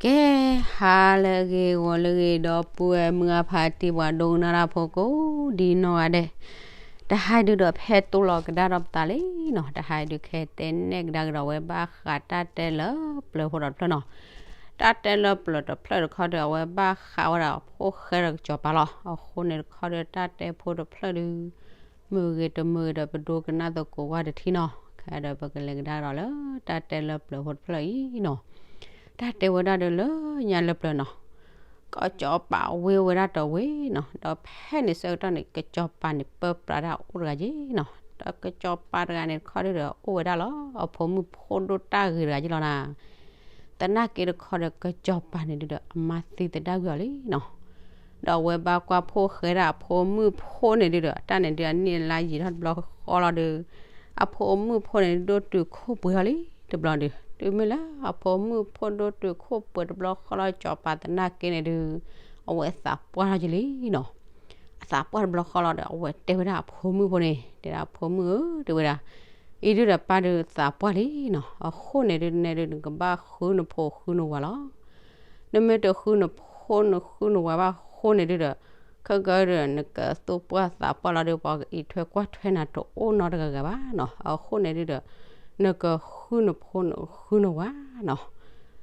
ကဲ, ဟါလၢအဂ့ၤ ဂီၤလၢအဂ့ၤ ဒီပုၢ်ဝဲၢ်မုၢ်အဖးတံၢ် ပှၤဒိကနၣ်တၢ်ဖိကိးဒ်နီၢ်ဂၤဒဲး, တဟါဒုဒီးဖဲတိၢ်လီၤကဒါဒီးပသးလံနီၤ, တဟါဒုခဲတဲနဲၣ်ကဒါကဒီး အဝဲဘၣ်ဃးတၢ်တဲလၢပျၢၤဖိတဖျၢၣ်နီၤ. တၢ်တဲလၢပျၢၤတဖျၢၣ်တခီဒီး အဝဲဘၣ်ဃးဝဲဒၣ်အဖိၣ်ဃဲဒီးကစီၤပၤလီၤ. အဃိန့ၣ်တခီဒီး တၢ်တဲဖိတဖျၢၣ်ဒု မုာ်ဂ့ၤတမုာ်ဂ့ၤဒီး ပဒိကနၣ်သကိးကွၢ်တထံၣ်နီၤ. ခဲဒီးပကလဲၤကဒါဒီးလၢတၢ်တဲလၢပျၢၤဖိတဖျၢၣ်အံၤနီၤ. တၢ်တဲဝဲဒၣ်ဒီးလၢညါလၢပျၢၤနီၤ, ကစီၤပၤဝ့ၢ်ဝဲဒၣ်တဝ့ၢ်နီၤ, ဒီးဖဲန့ၣ်ဆၢကတီၢ်န့ၣ် ကစီၤပၤန့ၣ် ပၢပြးတၢ်အိၣ်တဂၤက့နီၤ. ဒီးကစီၤပၤတဂၤန့ၣ်တခီဒုဒီး အိၣ်ဝဲဒၣ်လီၤ အဖိမုၣ်ဖိဒိၣ်တၢ်ဂ့ၤတဂၤက့လီၤနီၤ. သနာ်က့တခီဒီး ကစီၤပၤန့ၣ်ဒုဒီး အမါသံသဒၣ်ကွံာ်အီၤလံနီၤ. ဒီးအဝဲဘၣ်ကွၢ်ဖိၣ်ဃဲဒၣ်အဖိမုၣ်ဖိန့ၣ်ဒုဒီး တၢ်န့ၣ်ဒု အနံၣ်အလါယံာ်ထီၣ်တဘျီဃီလီၤဒီး အဖိမုၣ်ဖိန့ၣ် ဒိၣ်တုာ်ခိၣ်ပှဲၤအီၤလံတဘျီဒီး တုၤမ့ၢ်လၢအဖိမုၣ်ဖိဒိၣ်တုာ်ခိၣ်ပှဲၤတဘျီဃီလီၤ စီၤပၤသနာ်က့န့ၣ်ဒု အဝဲသးပှၢ်ထီၣ်က့လံနီၤ. အသးပှၢ်တဘျီဃီလီၤဒီး အဝဲတဲဝဲဒၣ်အဖိမုၣ်ဖိန့ၣ် တဲဒၣ်အဖိမုၣ်ဧၢ တဲဝဲဒၣ်, အံၤဒုဒီးပၢ်ဒုသးပှၢ်လံနီၤ. အဃိန့ၣ်ဒု နဲဒု နကဘၣ်ဃုနဖိဃုနဝၤလီၤ. နမ့ၢ်တဃုနဖိနဃုနဝၤဘၣ်အဃိန့ၣ်ဒုဒီး ခဲကဒီး နကသူၣ်ပှၢ်သးပှၢ်လီၤဒီး ပှၤကအံးထွဲကွၢ်ထွဲနၤတအိၣ်နီတဂၤဂၤဘၣ်နီၤ. အဃိန့ၣ်ဒုဒီး နကဃုနဖိနဃုနဝၤနီၤ.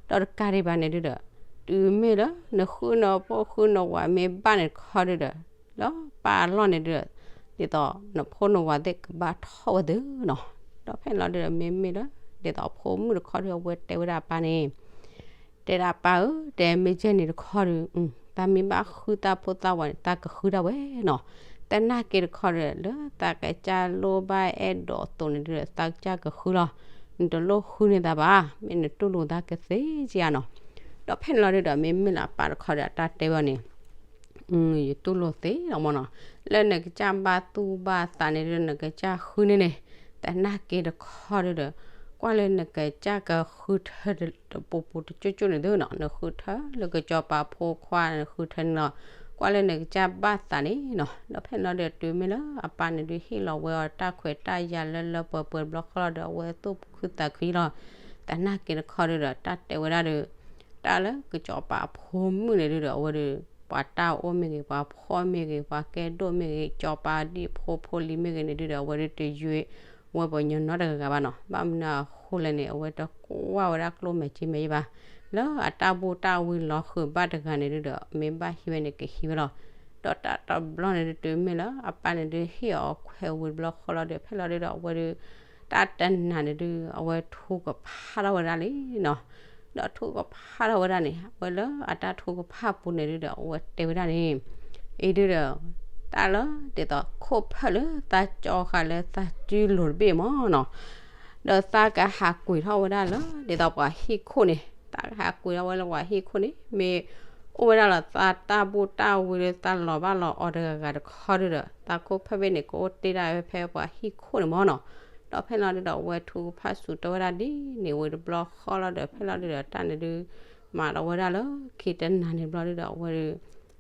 ဒီးတကးဒံးဘၣ်န့ၣ်ဒုဒီး တုၤမ့ၢ်လၢနဃုနဖိဃုနဝၤမ့ၢ်ဘၣ်န့ၣ်တခီဒုဒီး လၢပၢ်အလီၢ်န့ၣ်ဒုဒီး ဒ်သိးနဖိနဝၤသ့ၣ်ကဘၣ်ထီၣ်ဝဲသ့နီၤ. ဒီးဖဲန့ၣ်လီၤဒုဒီး မ့မ့ၢ်လၢ ဒ်သိးအဖိမုၣ်တခီဒု အဝဲတဲဝဲဒၣ်အပၢ်န့ၣ် တဲဒၣ်ပၢ်ဧၢ, တဲမ့ၢ်ကဲန့ၣ်တခီဒီး တၢ်မ့ၢ်ဘၣ်ဃုတၢ်ဖိသၣ်ဝၤန့ၣ် တၢ်ကဃုဒၣ်ဝဲနီၤ. သနာ်က့တခီဒီး လၢသးကစၢ်လိၣ်ဘၣ်အဲၣ်ဒိးအသိးန့ၣ်ဒုဒီး သးကစၢ်ကဃုလီၤ. နတလိၣ်ဃုန့ၢ်သးဘၣ်, မ့ၢ်နတူၢ်လိာ်သးကသ့ကယၤနီၤ. ဒီးဖဲန့ၣ်လီၤဒုဒီး မ့မ့ၢ်လၢအပၢ်တခီဒီး အတၢ်တဲဝဲန့ၣ် ယတူၢ်လိာ်သ့လီၤမ့ၢ်နီၤ. လၢနကစၢ်ဘၣ်သူၣ်ဘၣ်သးန့ၣ်ဒု နကစၢ်ဃုန့ၢ်န့ၣ်, သနာ်က့တခီဒုဒီး ကွၢ်လၢနကစၢ်ကဃုထၢတပူၤပူၤတကၠိၢ်ကၠိၢ်န့ၣ်သုနီၤ, နဃုထၢလၢကစီၤပၤဖိခွါ နဃုထၢန့ၣ်လီၤ. ကွၢ်လၢနကစၢ်ဘၣ်သးန့ၣ်နီၤ. ဒီးဖဲန့ၣ်လီၤဒုဒီး တုၤမ့ၢ်လၢအပၢ်န့ၣ်ဒု ဟ့ၣ်လီၤဝဲအီၤတၢ်ခွဲးတၢ်ယာ်လၢလၢပှဲၤပှဲၤတဘျီဃီလီၤဒီး အဝဲသူၣ်ခုသးခုလီၤ. သနာ်က့တခီဒုဒီး တၢ်တဲဝဲဒၣ်ဒီး တၢ်လၢကစီၤပၤအဖိမုၣ်န့ၣ်ဒုဒီး အဝဲဒီး ပှၤတၢ်အိၣ်မ့ၢ်ဂ့ၤ, ပှၤဖှီၣ်မ့ၢ်ဂ့ၤ, ပှၤကဲဒိၣ်မ့ၢ်ဂ့ၤ, စီၤပၤဒံဖိဖိလံၤမ့ၢ်ဂ့ၤန့ၣ်ဒုဒီး အဝဲဒီးတယွ့ဝဲပှၤညီနီတဂၤဂၤဘၣ်နီၤ. ဘၣ်မနုၤအဃိလဲၣ်န့ၣ် အဝဲတကွၢ်ဝဲဒၣ်ကျိၣ်မဲာ်စ့မဲာ်ယဲဘၣ်. လၢအတၢ်ဘူၣ်တၢ်ဝံလီၤဃုာ်ဘၣ်တဂၤန့ၣ်ဒုဒီး မ့ၢ်ဘၣ်ဟံးဝဲန့ၣ်ကဟံးဝဲလီၤ. ဒီးတၢ်တဘျီန့ၣ်ဒု တုၤမ့ၢ်လၢအပၢ်န့ၣ်ဒု ဟ့ၣ်အီၤခွဲးဝံၤတဘျီဃီလီၤဒီး ဖဲလီၤဒုဒီး အဝဲဒီး တၢ်တနၤန့ၣ်ဒု အဝဲထူကဖးထီၣ်ဝဲဒၣ်လံနီၤ. ဒီးထူကဖးထီၣ်ဝဲဒၣ်န့ၣ် အဝဲလၢအတၢ်ထူကဖးပူၤန့ၣ်ဒုဒီး အဝဲတဲဝဲဒၣ်န့ၣ် အံၤဒုဒီး တၢ်လၢဒ်သိးခိၣ်ဖၢၣ်လၢသးကၠီဃာ်လၢသးစုလိၤတဘ့ၣ်မ့ၢ်နီၤ. ဒီးသးကဟးကွံာ်ထီၣ်ဝဲဒၣ်လၢ ဒ်သိးပှၤဟံၣ်ခိၣ်န့ၣ်, သးကဟးကွံာ်ထီၣ်ဝဲလၢပှၤဟံၣ်ခိၣ်န့ၣ် မ့ၢ်အိၣ်ဝဲဒၣ်လီၤသးတၢ်ဘူၣ်တၢ်ဝံလၢသးလီၤဘၣ်လီၤအီၤတဂၤဂၤတခီဒုဒီး သးခိၣ်ဖၢၣ်ဘ့ၣ်န့ၣ် ကအိၣ်တ့ၢ်ဒၣ်ဝဲဖဲပှၤဟံၣ်ခိၣ်န့ၣ်မ့ၢ်နီၤ. ဒီးဖဲလီၤဒုဒီး အဝဲထူကဖးစူၤတၢ်ဝဲဒၣ်ဒ်န့ၣ်ဝံၤတဘျီဃီလီၤဒီး ဖဲလီၤဒုဒီး တၢ်န့ၣ်ဒု မၤလီၤဝဲဒၣ်လၢခံတနၤန့ၣ်တဘျီဒုဒီး အဝဲဒု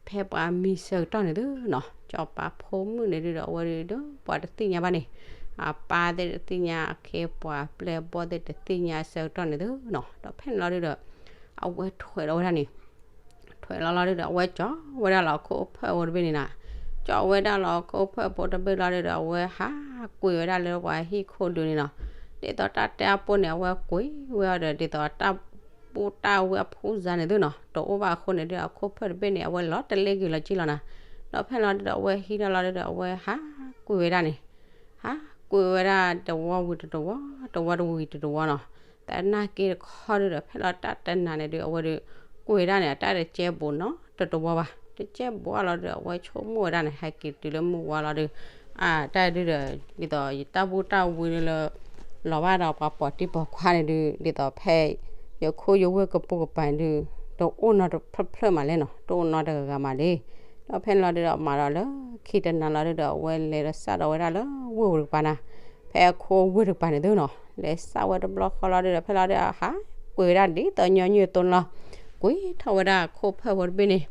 ဖဲပှၤမံၤဆၢကတီၢ်န့ၣ်သုနီၤ, စီၤပၤဖိမုၣ်န့ၣ်ဒုဒီး အဝဲဒုဒီး ပှၤတသ့ၣ်ညါဘၣ်န့ၣ်, အပၢ်သ့ၣ်တသ့ၣ်ညါ, အခ့ပှၤပျဲၢ်ဘီၣ်သ့ၣ်တသ့ၣ်ညါဆၢကတီၢ်န့ၣ်သုနီၤ. ဒီးဖဲန့ၣ်လီၤဒုဒီး အဝဲထွဲးလီၤဝဲဒၣ်န့ၣ် ထွဲးလီၤလီၤဒုဒီး အဝဲကၠီဝဲဒၣ်လီၤအခိၣ်ဖၢၣ်ဖိတဘ့ၣ်န့ၣ်နီၤ. ကၠီဝဲဒၣ်လီၤအခိၣ်ဖၢၣ်ဖိတဘ့ၣ်လီၤဒုဒီး အဝဲဟးကွံာ်ဝဲဒၣ်လၢပှၤဟံၣ်ခိၣ်ဒုန့ၣ်နီၤ. ဒ်သိးတၢ်တဲအပူၤန့ၣ် အဝဲကွံာ်ဝဲအီၤဒီး ဒ်သိးတၢ်ဘူၣ်တၢ်ဝံအဖှူစါန့ၣ်သုနီၤ တအိၣ်ဘၣ်အဃိန့ၣ်ဒုဒီး အခိၣ်ဖၢၣ်တဘ့ၣ်န့ၣ် အဝဲလီၤတလ့ကွံာ်လီၤကံၢ်လီၤနီၤ. ဒီးဖဲန့ၣ်လီၤဒုဒီး အဝဲဟံးထီၣ်လီၤဒုဒီး အဝဲဟးကွံာ်ဝဲဒၣ်န့ၣ် ဟးကွံာ်ဝဲဒၣ်တဝီဝံၤတတဝီ, တဝီတဝံၤတတဝီနီၤ. သနာ်က့တခီဒုဒီး ဖဲလီၤတၢ်တနၤန့ၣ်ဒု အဝဲဒု ကွံာ်ဝဲဒၣ်န့ၣ် အတၢ်တကဲဘူးနီတတဝီဘၣ်. တကဲဘူးအလီၤဒုဒီး အဝဲဆိကမိၣ်ဝဲဒၣ်န့ၣ် ဟဲက့ၤတုၤလၢမုၢ်ဝါလီၤဒု အတၢ်ဒုဒီး ဒ်သိးယတၢ်ဘူၣ်တၢ်ဝံလၢ လီၤဘၣ်ဒီးပှၤပိာ်တံၢ်ပိာ်ခွါန့ၣ်ဒု ဒ်သိးဖဲ ယခိၣ်ယဝ့ၢ်ကပိာ်ကပၤန့ၣ်ဒု တအိၣ်နီတဖျၢၣ်ဖျၢၣ်မးလဲၣ်နီၤ, တအိၣ်နီတဂၤဂၤမးလဲၣ်. ဒီးဖဲန့ၣ်လီၤဒုဒီး မၤဒီးလၢခံတနၤလီၤဒုဒီး အဝဲလဲၤဒီးစးထီၣ်ဝဲဒၣ်လၢဝ့ၢ်ပူၤတကပၤနီၤ, ဖဲအခိၣ်ဝ့ၢ်တကပၤန့ၣ်သုနီၤ. လဲၤစးဝဲတဘျီဃီလီၤဒုဒီး ဖဲလီၤဒုဒီး ဟးကွံာ်ဝဲဒၣ်ဒ်သိးညီနုၢ်အသိးန့ၣ်လီၤ. ကွံာ်ထီၣ်ဝဲဒၣ်အခိၣ်ဖၢၣ်ဖိတဘ့ၣ်န့ၣ်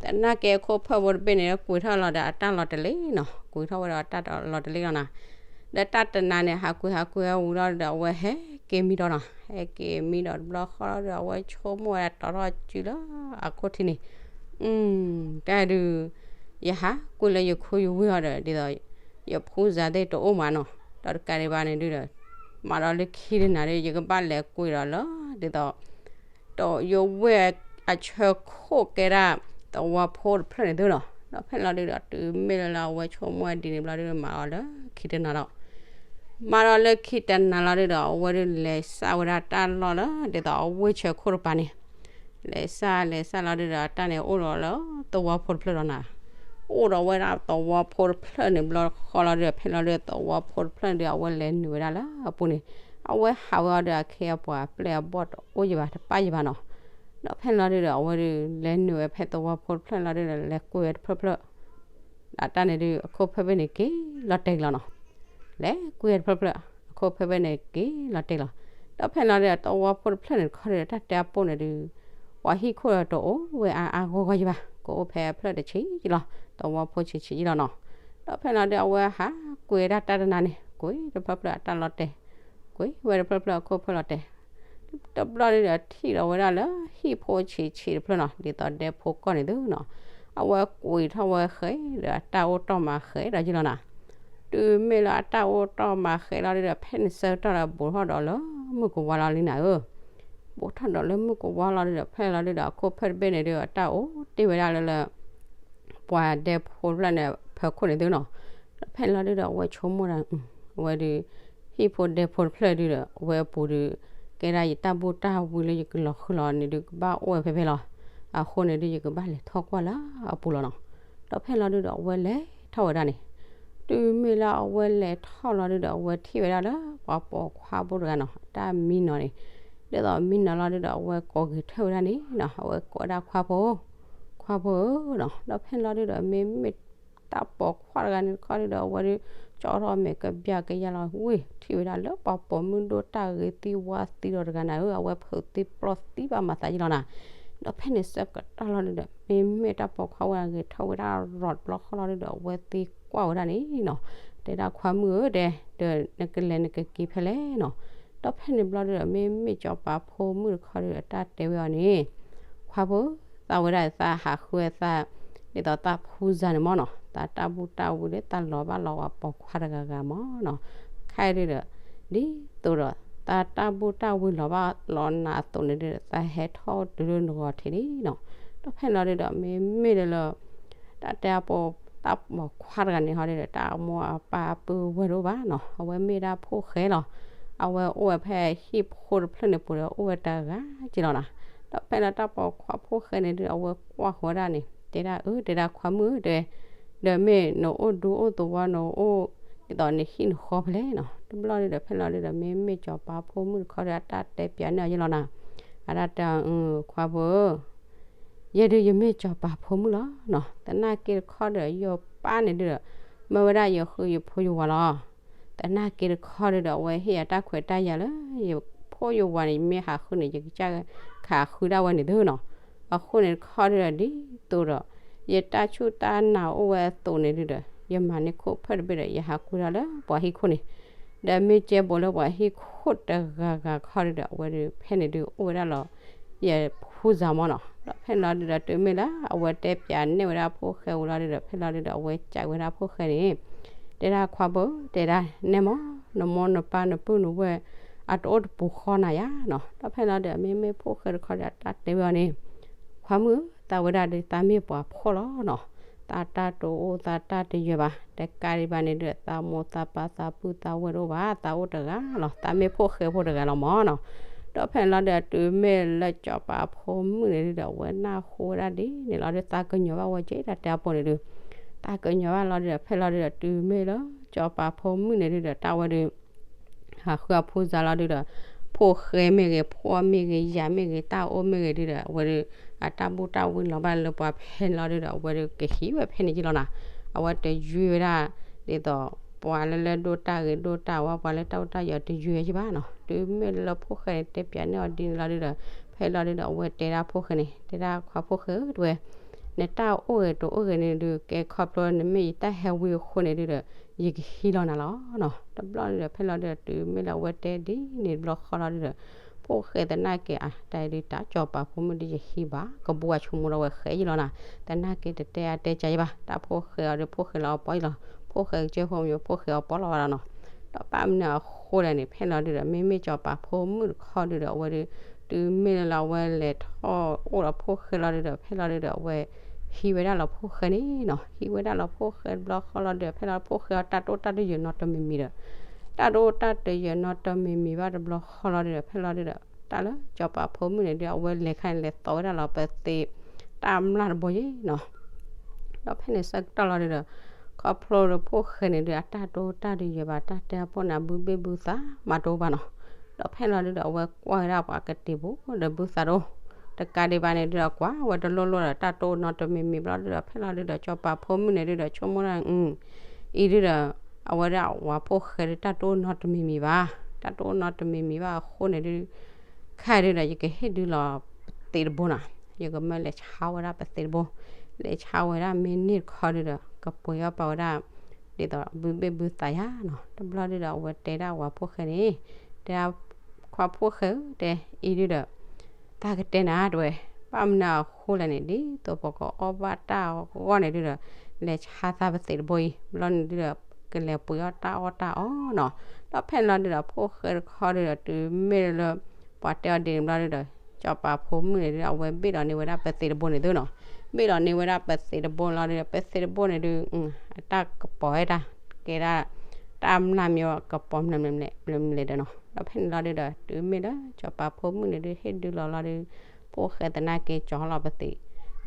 သနာ်က့အခိၣ်ဖၢၣ်ဖိတဘ့ၣ်န့ၣ် ကွံာ်ထီၣ်လီၤဒီးအတၢ်လီၤတလ့နီၤ, ကွံာ်ထီၣ်ဝဲဒီးအတၢ်လီၤတလ့လီၤနီၤ. ဒီးတၢ်တနၤန့ၣ် ဟးကွံာ်ဟးကွံာ်ဝဲဝံၤလီၤဒုဒီး အဝဲဟဲ ဟဲက့ၤမံဒီးနီၤ, ဟဲက့ၤမံဒီးတဘျီဃီလီၤဒုး အဝဲဆိကမိၣ်ဝဲဒၣ်တီထီၣ်စုလၢအခိၣ်ထံးန့ၣ်, တၢ်ဒုး ယဟးကွံာ်လၢယခိၣ်ယဝ့ၢ်အီၤဒီး ဒ်သိး ယဖိစၢ်သ့ၣ်တအိၣ်မးနီၤ, ဒီးတကးဒံးဘၣ်န့ၣ်ဒုးဒီး မၤဒီးလၢခံတနၤဒီး ယကဘၣ်လဲၤကွံာ်ဒီးလၢ ဒ်သိး ဒီးယဝ့ၢ်အဆၢခိၣ်ကဲဒၣ် သဝီဖိတဖျၢၣ်န့ၣ်သုနီၤ, ဒီးဖဲန့ၣ်လီၤဒုးဒီး တုၤမ့ၢ်လၢလၢအဝဲဆိကမိၣ်ဝဲဒ်န့ၣ်ဘျီဒုးဒီး မၤအီၤလၢခံတနၤဒီး မၤဒီးလၢခံတနၤလီၤဒုးဒီး အဝဲဒုးလဲၤစၢ်ဝဲဒၣ်တၢ်လီၢ်လၢ ဒ်သိးအဝ့ၢ်ဆၢခိၣ်တပၤန့ၣ်, လဲၤစၢ်လဲၤစၢ်လီၤဒုးဒီး အတၢ်န့ၣ်အိၣ်ဒီးလၢသဝီဖိတဖျၢၣ်လီၤနီၤ, အိၣ်ဒီးဝဲဒၣ်သဝီဖိတဖျၢၣ်န့ၣ်ဘျီဃီလီၤဒုးဒီး ဖဲန့ၣ်လီၤဒုးဒီး သဝီဖိတဖျၢၣ်န့ၣ်ဒုး အဝဲလဲၤနုာ်ဝဲဒၣ်လၢအပူၤန့ၣ်, အဝဲဟးဝဲအီၤဒီး အခ့အပှၤအပျဲၢ်အဘီၣ်တအိၣ်ယံၤဘၣ် တပၣ်ယံၤဘၣ်နီၤ, ဒီးဖဲန့ၣ်လီၤဒုးဒီး အဝဲဒုးလဲၤနုာ်ဝဲဖဲသဝီဖိတဖျၢၣ်လီၤဒုးဒီး လဲၤကွံာ်ဝဲတဖျၢၣ်ဖျၢၣ် ဒီးတၢ်န့ၣ်ဒုး အခိၣ်ဖဲဖဲန့ၣ်က့ၤလီၤတဲာ်လီၤနီၤ, လဲၤကွံာ်ဝဲတဖျၢၣ်ဖျၢၣ် အခိၣ်ဖဲဖဲန့ၣ်က့ၤလီၤတဲာ်လီၤ, ဒီးဖဲန့ၣ်လီၤဒုးဒီး သဝီဖိတဖျၢၣ်န့ၣ်တခီဒုးဒီး တၢ်တဲအပိၢ်န့ၣ်ဒုး ပှၤဟံၣ်ခိၣ်ဒီးတအိၣ်ဝဲအါအါဂီၢ်ဂီၢ်ယံၤဘၣ်, ကအိၣ်ဖဲအဖျၢၣ်တဆံးလီၤ, သဝီဖိဆံးဆံးလီၤနီၤ, ဒီးဖဲန့ၣ်လီၤဒုး အဝဲဟးကွံာ်ဝဲဒၣ်တၢ်တနၤန့ၣ် ကွံာ်တဖျၢၣ်ဖျၢၣ်အတၢ်လီၤတဲာ်, ကွံာ်ဝဲတဖျၢၣ်ဖျၢၣ်အခိၣ်ဖဲလီၤတဲာ် တဘျီဒုးဒီး ထံၣ်ဒီးဝဲဒၣ်လၢဟံၣ်ဖိဆံးဆံးတဖျၢၣ်နီၤ, ဒ်သိးဒဲဖိကီၢ်န့ၣ်သုနီၤ, အဝဲကွံာ်ထီၣ်ဝဲဃဲဒီး အတၢ်အိၣ်တီၢ်မၤဃဲဒီးယံၤလီၤနီၤ, တုၤမ့ၢ်လၢအတၢ်အိၣ်တီၢ်မၤဃဲလီၤဒုးဒီး ဖဲန့ၣ်ဆၢကတီၢ်ဒီး ဘူးထီၣ်ဒီးလၢမုၢ်ကဝါလီၤလံနၤဧၢ, ဘူးထီၣ်ဒီးလၢမုၢ်ကဝါလီၤဒုးဒီး ဖဲလီၤဒုးဒီး အခိၣ်ဖဲတဘ့ၣ်န့ၣ်ဒုး အတၢ်အိၣ်တ့ၢ်ဝဲဒၣ်လၢလၢ ပှၤဒဲဖိတဖျၢၣ်န့ၣ် ဖၢခိၣ်န့ၣ်သုနီၤ, ဒီးဖဲန့ၣ်လီၤဒုးဒီး အဝဲဆိကမိၣ်ဒၣ် အဝဲဒုး ဟံၣ်ဖိဒဲဖိတဖျၢၣ်ဒုးဒီး အဝဲအပူၤဒုး ကဲဒၣ်ယတၢ်ဘူၣ်တၢ်ဝံလၢယကလီၤဃုာ်လီၤန့ၣ်ဒုး ကဘၣ်အိၣ်ဝဲဖဲဖဲလီၤ, အဃိန့ၣ်ဒုး ယကဘၣ်လဲၤထီၣ်ကွၢ်လၢအပူၤလီၤနီၤ, ဒီးဖဲန့ၣ်လီၤဒုးဒီး အဝဲလဲၤထီၣ်ဝဲဒၣ်န့ၣ် တုၤမ့ၢ်လၢအဝဲလဲၤထီၣ်လီၤဒုးဒီး အဝဲထံၣ်ဝဲဒၣ်လၢ ပှၤပိာ်ခွါဖိတဂၤနီၤ တၢ်မံနီၤန့ၣ်, ဒ်သိးမံနီၤလီၤဒုးဒီး အဝဲကိးက့ၤထၢၣ်ဝဲဒၣ်န့ၣ်နီၤ အဝဲကိးဝဲဒၣ်ခွါဖိ ခွါဖိဧၢနီၤ, ဒီးဖဲန့ၣ်လီၤဒုးဒီး မ့မ့ၢ်တၢ်ပိာ်ခွါတဂၤန့ၣ်တခီဒုးဒီး အဝဲဒုး ကၠီထီၣ်မဲာ်ကဘျၣ်ကယၢ်လီၤဝ့ၢ် ထံၣ်ဝဲဒၣ်လၢပှၤပိာ်မုၣ်ဒိၣ်တၢ်ဂ့ၤသံဝါသံဒီးတဂၤနၤဧၢ, အဝဲဖုးသံပျီၢ်သံဘၣ်မၤသးယံၤလီၤနၤ, ဒီးဖဲန့ၣ်ဆၢကတီၢ်လီၤဒုးဒီး မ့မ့ၢ်တၢ်ပိာ်ခွါဝဲအဂ့ၤထီၣ်ဝဲဒၣ်ရီးတဘျီဃီလီၤဒုးဒီး အဝဲသံကွၢ်ဝဲဒၣ်န့ၣ်နီၤ, တဲဒၣ်ခွါမုၣ်ဧၢ တဲ ဒီးနကလဲၤနကက့ၤဖဲလဲၣ်နီၤ, ဒီးဖဲန့ၣ်ဘျီဒုးဒီး မ့မ့ၢ်စီၤပၤဖိမုၣ်တခီဒုးဒီး တၢ်တဲဝဲအီၤန့ၣ် ခွါဖိ သးဝဲဒၣ်သးဟးဃုသး ဒ်သိးသးဖူစၢ်န့ၣ်မ့ၢ်နီၤ သးတၢ်ဘူၣ်တၢ်ဝံၤလၢသးလီၤဘၣ်လီၤဝဲပိာ်ခွါတဂၤဂၤမ့ၢ်နီၤ, ခဲအံၤဒုးဒီး ဒ်သိးဒီး သးတၢ်ဘူၣ်တၢ်ဝံၤလီၤဘၣ်လီၤနၤအသိးန့ၣ်ဒုးဒီး သးဟဲထီၣ်တုၤလၢနဂီၤထံးလံနီၤ, ဒီးဖဲန့ၣ်လီၤဒုးဒီး မ့မ့ၢ်ဒ်လၢ တၢ်တဲအပိာ် တၢ်ပိာ်ခွါတဂၤန့ၣ်ဟီဒုးဒီး တၢ်အမိၢ်အပၢ်အပုၢ်ဝဲၢ်တအိၣ်ဘၣ်နီၤ, အဝဲမ့ၢ်ဒၣ်ဖိၣ်ဃဲလီၤ, အဝဲအိၣ်ဝဲဖဲဟံၣ်ဖိတဖျၢၣ်န့ၣ်ပူၤဒီး အိၣ်ဝဲတဂၤက့လီၤနီၤ, ဒီးဖဲန့ၣ်တၢ်ပိာ်ခွါဖိၣ်ဃဲန့ၣ်ဒုး အဝဲကွၢ်ဃီၤဝဲဒၣ်န့ၣ် တဲဒၣ်အၢ တဲဒၣ်ခွါမုၣ်ဧၢ တဲ ဒီးမ့ၢ်နအိၣ်ဒူအိၣ်သဝီနအိၣ် ဒ်သိးနဟံၣ်နဃီဖဲလဲၣ်နီၤ, တဘျီဒုးဒီး ဖဲန့ၣ်လီၤဒုးဒီး မ့မ့ၢ်စီၤပၤဖိမုၣ်တခီဒီး အတၢ်တဲပၠးန့ၢ်အီၤယံၤလီၤနီၤ, အတၢ်တဲ ခွါဖိဧၢ ယဲဒုးယမ့ၢ်စီၤပၤဖိမုၣ်လီၤနီၤ, သနာ်က့တခီဒီး ယပၢ်န့ၣ်ဒုးဒီး မၢဝဲဒၣ်ယဃုယဖိယဝၤလီၤ, သနာ်က့တခီဒုးဒီး အဝဲဟ့ၣ်ယတၢ်ခွဲးတၢ်ယာ်လၢ ယဖိယဝၤန့ၣ် ယမ့ၢ်ဟးဃုန့ၣ် ယကစၢ်ခးဃုဒၣ်ဝဲန့ၣ်သုနီၤ, အဃိန့ၣ်တခီဒုးဒီး ဒ်သိးဒီး ယတၢ်ဆူၣ်တၢ်နာ်အိၣ်ဝဲအသိးန့ၣ်ဒုးဒီး ယမၤန့ၢ်ခိၣ်ဖဲတဘ့ၣ်ဒီး ယဟးကွံာ်ဒၣ်လၢပှၤဟံၣ်ခိၣ်န့ၣ်, ဒီးမ့ၢ်ကဲဘိးလၢပှၤဟံၣ်ခိၣ်တဂၤဂၤခီဒုးဒီး အဝဲဒုးဖဲန့ၣ်ဒုးအိၣ်ဝဲဒၣ်လီၤ ယဖူစၢ်မ့ၢ်နီၤ, ဒီးဖဲန့ၣ်လီၤဒုးဒီး တုၤမ့ၢ်လၢအဝဲတဲပၠးနဲၣ်ဝဲဒၣ်ဖိၣ်ဃဲဝံၤလီၤဒုးဒီး ဖဲလီၤဒုးဒီး အဝဲကးဝဲဒၣ်ဖိၣ်ဃဲန့ၣ် တဲဒၣ်ခွါဖိ တဲဒၣ်နဲၣ်မး နမိၢ်နပၢ်နပုၢ်နဝဲၢ် အတအိၣ်တပူၤဃီနၤယါနီၤ, ဒီးဖဲလီၤဒုးဒီး မ့မ့ၢ်ဖိၣ်ဃဲတခီဒီး အတၢ်တဲဝဲအီၤန့ၣ် ခွါမုၣ်ဧၢ သးဝဲဒၣ်ဒီး သးမ့ၢ်ပှၤဖှီၣ်လီၤနီၤ, သးတၢ်တအိၣ်သးတၢ်တယၢၤဘၣ်, တကးဒံးဘၣ်န့ၣ်ဒုး သးမိၢ်သးပၢ်သးပုၢ်သးဝဲၢ်တအိၣ်ဘၣ်, သးအိၣ်တဂၤလီၤ, သးမ့ၢ်ဖိၣ်ဃဲဖိတဂၤလီၤမ့ၢ်နီၤ, ဒီးဖဲန့ၣ်လီၤဒုးဒီး တုၤမ့ၢ်လၢစီၤပၤဖိမုၣ်န့ၣ်ဒုးဒီး အဝဲနၢ်ဟူဝဲဒၣ်ဒ်န့ၣ်လီၤဒုး သးကညီၤဘၣ်ဝဲက့ၤတၢ်တဲအပူၤန့ၣ်ဒုး, သးကညီၤဘၣ်လီၤဒုးဒီး ဖဲလီၤဒုးဒီး တုၤမ့ၢ်လၢစီၤပၤဖိမုၣ်န့ၣ်ဒုးဒီး တၢ်ဝဲဒုး ဟးဃုအဖိစၢ်လီၤဒုးဒီး ဖိၣ်ဃဲမ့ၢ်ဂ့ၤ ဖှီၣ်မ့ၢ်ဂ့ၤ ယာ်မ့ၢ်ဂ့ၤ တၢ်အိၣ်မ့ၢ်ဂ့ၤဒုးဒီး အဝဲဒုး အတၢ်ဘူၣ်တၢ်ဝံလီၤဘၣ်လၢပှၤဖဲန့ၣ်လီၤဒုးဒီး အဝဲဒုးကဟံးဝဲဖဲန့ၣ်က့ၤလီၤနီၤ, အဝဲတယုၢ်ဝဲဒၣ် ဒ်သိး ပှၤလၢလၢဒိၣ်တၢ်ဂ့ၤဒိၣ်တၢ်ဝါ ပှၤလၢတၢ်အိၣ်တၢ်ယီၤတယုၢ်ဝဲက့ၤဘၣ်နီၤ, တုၤမ့ၢ်လၢဖိၣ်ဃဲန့ၣ် တဲပၠးန့ၢ်အီၤဒ်န့ၣ်လီၤဒုးဒီး ဖဲလီၤဒုးဒီး အဝဲတဲဒၣ်ဖိၣ်ဃဲန့ၣ် တဲဒၣ်ခွါဖိၣ်ဃဲဧၢ တဲဝဲ နတၢ်အိၣ်ဂ့ၤတအိၣ်ဂ့ၤန့ၣ်ဒုး ကဲခီဖျိနမ့ၢ်ယတၢ်ဟဲဝံအဃိန့ၣ်ဒုးဒီး ယကဟံးလီၤနၤလီၤနီၤ. တဘျီဒုးဒီး ဖဲလီၤဒုးဒီး တုၤမ့ၢ်လၢအဝဲတဲဒ်န့ၣ်တဘျီဃီလီၤဒုးဒီး ဖိၣ်ဃဲသနာ်က့ အတၢ်အံၤဒုး တၢ်စီၤပၤဖိမုၣ်ဒုး ယဟံးဘၣ်ကဘူၣ်အဆိကမိၣ်ဒီးဝဲဃဲယလီၤနၤ, သနာ်က့တတဲအါတဲကၢယဘၣ်, တၢ်ဖိၣ်ဃဲအီၤဒုး ဖိၣ်ဃဲလၢအီပီယလီၤ, ဖိၣ်ဃဲကစၢၢ်ခိၣ်မ့ၢ် ဖိၣ်ဃဲအီပီလီၤဝဲဒၣ်နီၤ. ဒီးဘၣ်မနုၤအဃိလဲၣ်န့ၣ် ဖဲလီၤဒုးဒီး မ့မ့ၢ်စီၤပၤဖိမုၣ်တခီဒုးဒီး အဝဲဒုး တုၤမ့ၢ်လၢအဝဲလဲၤထီၣ်အိၣ်ဒီးဖိၣ်ဃဲလီၤဒုးဒီး ဖဲလီၤဒုးဒီး အဝဲဟံးဝဲဒၣ်လီၤဖိၣ်ဃဲန့ၣ်နီၤ, ဟံးဝဲဒၣ်လီၤဖိၣ်ဃဲတဘျီဃီလီၤဒုးဒီး ဖဲလီၤဖိၣ်ဃဲအီၤ တၢ်တအိၣ်တၢ်တယၢၤနီတမံၤမံၤဒီး တၢ်တအိၣ်တၢ်တယၢၤနီတမံၤမံၤဘၣ်တဘျီဃီလီၤဒုးဒီး ဖဲလီၤဒုးဒီး တၢ်လၢစီၤပၤဖိမုၣ်န့ၣ်ဒုး အဝဲလဲၤခါန့ၣ် လဲၤသိးဝဲဒၣ်လီၤပသ့းတၢ်မျၢ်တဘိယ့ၣ်နီၤ. ဒီးဖဲန့ၣ်ဆၢကတီၢ်လီၤဒုးဒီး ခီဖျိလၢဖိၣ်ဃဲန့ၣ်ဒုး အတၢ်တအိၣ်တၢ်တယၢၤဘၣ်, တၢ်တဲအဖိန့ၣ် အဘုဘ့ၣ်ဘုသးမးတအိၣ်ဘၣ်နီၤ. ဒီးဖဲလီၤဒုးဒီး အဝဲကွၢ်ဝဲဒၣ်ပှၤကတ့ၤဖိဒီး ဘုသးတအိၣ်, တကးဒံးဘၣ်န့ၣ်ဒုးဒီး ကွၢ်ဝဲတလိၣ်လိၣ်ဒီး တၢ်တအိၣ်နီတမံၤမံၤဘျီဒုးဒီး ဖဲလီၤဒုးဒီး စီၤပၤဖိမုၣ်န့ၣ်ဒုးဒီး ဆိကမိၣ်ဒၣ် အံၤဒုးဒီး အဝဲဒၣ်ဝၤဖိၣ်ဃဲဒုး တၢ်တအိၣ်နီတမံၤမံၤဘၣ်, တၢ်တအိၣ်နီတမံၤမံၤဘၣ်အဃိန့ၣ်ဒုး ခဲဒုးဒီး ယကဟ့ၣ်ဒုးလီၤပသ့းတဘိနီၤ, ယကမၢလဲၤဆါဝဲဒၣ်ပသ့းတဘိ, လဲၤဆါဝဲဒၣ်မ့ၢ်န့ၢ်တခီဒုးဒီး ကပှ့ၤအီၣ်ပာ်ဝဲဒၣ် ဒ်သိးဘုဘ့ၣ်ဘုသးယါနီၤ. တဘျီဒုးဒီး အဝဲတဲဒၣ်ဝၤဖိၣ်ဃဲန့ၣ်, တဲဒၣ် ခွါဖိၣ်ဃဲဧၢ တဲအံၤဒုးဒီး တၢ်ကတဲနၤတဝဲ, ဘၣ်မနုၤအဃိလဲၣ်န့ၣ် ဒ်သိးပကအီၣ်ဘၣ်တၢ်အဂီၢ်န့ၣ်ဒုးဒီး လဲၤဆါသးပသ့းတဘိအံၤ ဘျီန့ၣ်ဒုးဒီး ကလဲၤပှ့ၤအီၣ်တၢ်အီၣ်တၢ်အီနီၤ. ဒီးဖဲန့ၣ်လီၤဒုးဒီး ဖိၣ်ဃဲတခီဒုးဒီး တုၤမ့ၢ်လၢ ပှၤတဲအီၤဒ်န့ၣ်ဘျီဒုးဒီး စီၤပၤဖိမုၣ်န့ၣ်ဒုး အဝဲဘ့ၣ်ဒီးန့ၢ်ဝဲဒၣ်ပသ့းတဘိန့ၣ်သုနီၤ, ဘ့ၣ်ဒီးန့ၢ်ဝဲဒၣ်ပသ့းတဘိလီၤဒုးဒီး ပသ့းတဘိန့ၣ်ဒုး အတၢ်ကပီၤဝဲဒၣ် ကဲဒၣ် တၢ်မျၢ်မ့ၢ်ကပီၤမနုၤမနုၤလဲၣ်ဒီးနီၤ. ဒီးဖဲန့ၣ်လီၤဒုးဒီး တုၤမ့ၢ်လၢစီၤပၤဖိမုၣ်န့ၣ်ဒုး ဟ့ၣ်ဒုးလီၤလီၤဒုး ဖိၣ်ဃဲသနာ်က့ ကၠီလီၤပသ့း,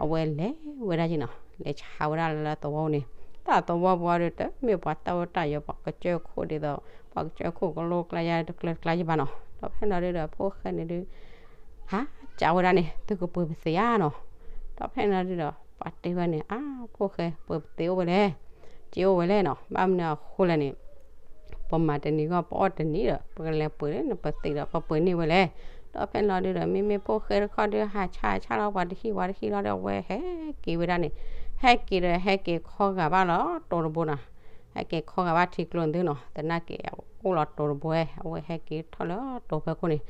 အဝဲလဲၤဝဲဒၣ်ယ့ၣ်နီၤ, လဲၤဆါဝဲဒၣ်လၢသဝီန့ၣ်, တၢ်သဝီပူၤဒုး တမ့ၢ်ပှၤတၢ်အိၣ်တၢ်ယၢၤ ပှၤကစၢၢ်ခိၣ်ဒ်သိး ပှၤကစၢၢ်ခိၣ်ကလိကျါယါတကျၢတကျါယ့ၣ်ဘၣ်နီၤ. ဒီးဖဲန့ၣ်လီၤဒုးဒီး ဖိၣ်ဃဲန့ၣ်ဒုး ဟးကးဝဲဒၣ်န့ၣ် သုကပှ့ၤပသ့းဧါနီၤ. ဒီးဖဲန့ၣ်လီၤဒုးဒီး ပှၤတဲဝဲန့ၣ် အါ ဖိၣ်ဃဲ ပှ့ၤပသ့းအိၣ်ဝဲလဲၣ်, က့အိၣ်ဝဲလဲၣ်နီၤ, ဘၣ်မနုၤအဃိလဲၣ်န့ၣ် ပမၤတနံၤဂီၢ် ပအီၣ်တနံၤဒီး ပကလဲၤပှ့ၤလၢနပသ့းဒီး ပပှ့ၤန့ၢ်ဝဲလဲၣ်. ဒီးဖဲန့ၣ်လီၤဒုးဒီး မ့မ့ၢ်ဖိၣ်ဃဲတခီဒုး ဟးဆါဟးဆါလီၤ ပှၤတဟံၣ်ဝၤတဟံၣ်လီၤဒီး အဝဲဟဲက့ၤဝဲဒၣ်န့ၣ်, ဟဲက့ၤဒီး ဟဲက့ၤခီဂာ်ဘၣ်လီၤတိၤတဘိနီၤ, ဟဲက့ၤခီဂာ်ဘၣ်ထံကျိန့ၣ်သုနီၤ, သနာ်က့ အိၣ်လီၤတိၤတဘိဝဲ အဝဲဟဲက့ၤထီၣ်လၢတိၤဖီခိၣ်န့ၣ်,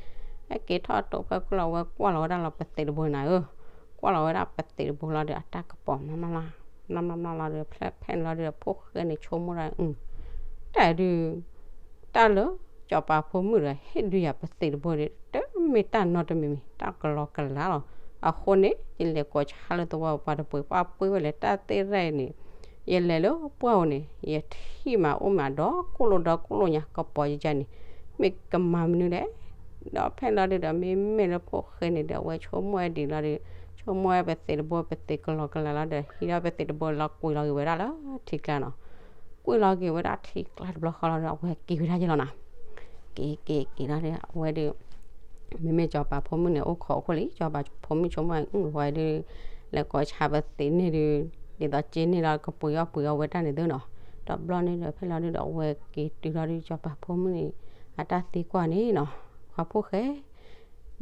ဟဲက့ၤထီၣ်တိၤဖီခိၣ်လီၤ အဝဲကွၢ်လီၤဝဲဒၣ်လီၤပသ့းတဘိန့ၣ်ဧၢ, ကွၢ်လီၤဝဲဒၣ်ပသ့းတဘိလီၤဒီး အတၢ်ကပီၤ မျၢ်မျၢ်မျၢ်လီၤဒီး ဖဲန့ၣ်လီၤဒီး ဖိၣ်ဃဲန့ၣ်ဆိကမိၣ်ဒၣ် တၢ်ဒုး တၢ်လၢ စီၤပၤဖိမုၣ်ဒီး ဟ့ၣ်ဒုးယၤပသ့းတဘိဒီး တမ့ၢ်တၢ်နီတမံၤမံၤ တၢ်ကလီကလးလီၤ. အဃိန့ၣ် ယလဲၤကိးဆါလၢသဝီ ပှၤတပှ့ၤ ပှၤပှ့ၤဝဲလဲၣ် တၢ်သ့ၣ်ရဲၣ်န့ၣ်, ယလဲၤလၢပှၢ်ဧိၤန့ၣ် ယထံၣ်မးအိၣ်မးဒီးကိၣ်လိာ်ဒီးကိၣ်လိာ်ညါ ကပီၤယကန့ၣ် မ့ၢ်ကမၤမနုၤလဲၣ်. ဒီးဖဲန့ၣ်လီၤဒုးဒီး မ့မ့ၢ်လၢဖိၣ်ဃဲန့ၣ်ဒီး အဝဲဆိကမိၣ်ဝဲဒ်လီၤဒီး ဆိကမိၣ်ဝဲပသ့းတဘိ ပသ့းကလီကလးလီၤဒီး ဟံးဒီးပသ့းတဘိလီၤ ကွံာ်လီၤက့ၤဝဲဒၣ်လၢထံကျါနီၤ. ကွံာ်လီၤက့ၤဝဲဒၣ်ထံကျါတဘျီဃီလီၤဒီး အဝဲက့ၤဝဲဒၣ်ယ့ၣ်လီၤနီၤ. က့ၤက့ၤက့ၤလီၤဒီး အဝဲဒီး မ့မ့ၢ်စီၤပၤဖိမုၣ်န့ၣ် အိၣ်ခိးအခိၣ်လံ စီၤပၤဖိမုၣ်ဆိကမိၣ် အဝဲဒုး လဲၤကိးဆါပသ့းန့ၣ်ဒုး ဒ်သိးက့န့ၢ်လီၤ ကပှ့ၤအီၣ်ပှ့ၤအီၣ်ဝဲတၢ်န့ၣ်သုနီၤ. ဒီးဘျီန့ၣ်ဒီး ဖဲလီၤဒုးဒီး အဝဲက့ၤတုၤလီၤဒုး စီၤပၤဖိမုၣ်န့ၣ် အတၢ်သံကွၢ်န့ၣ်နီၤ, ခွါဖိၣ်ဃဲ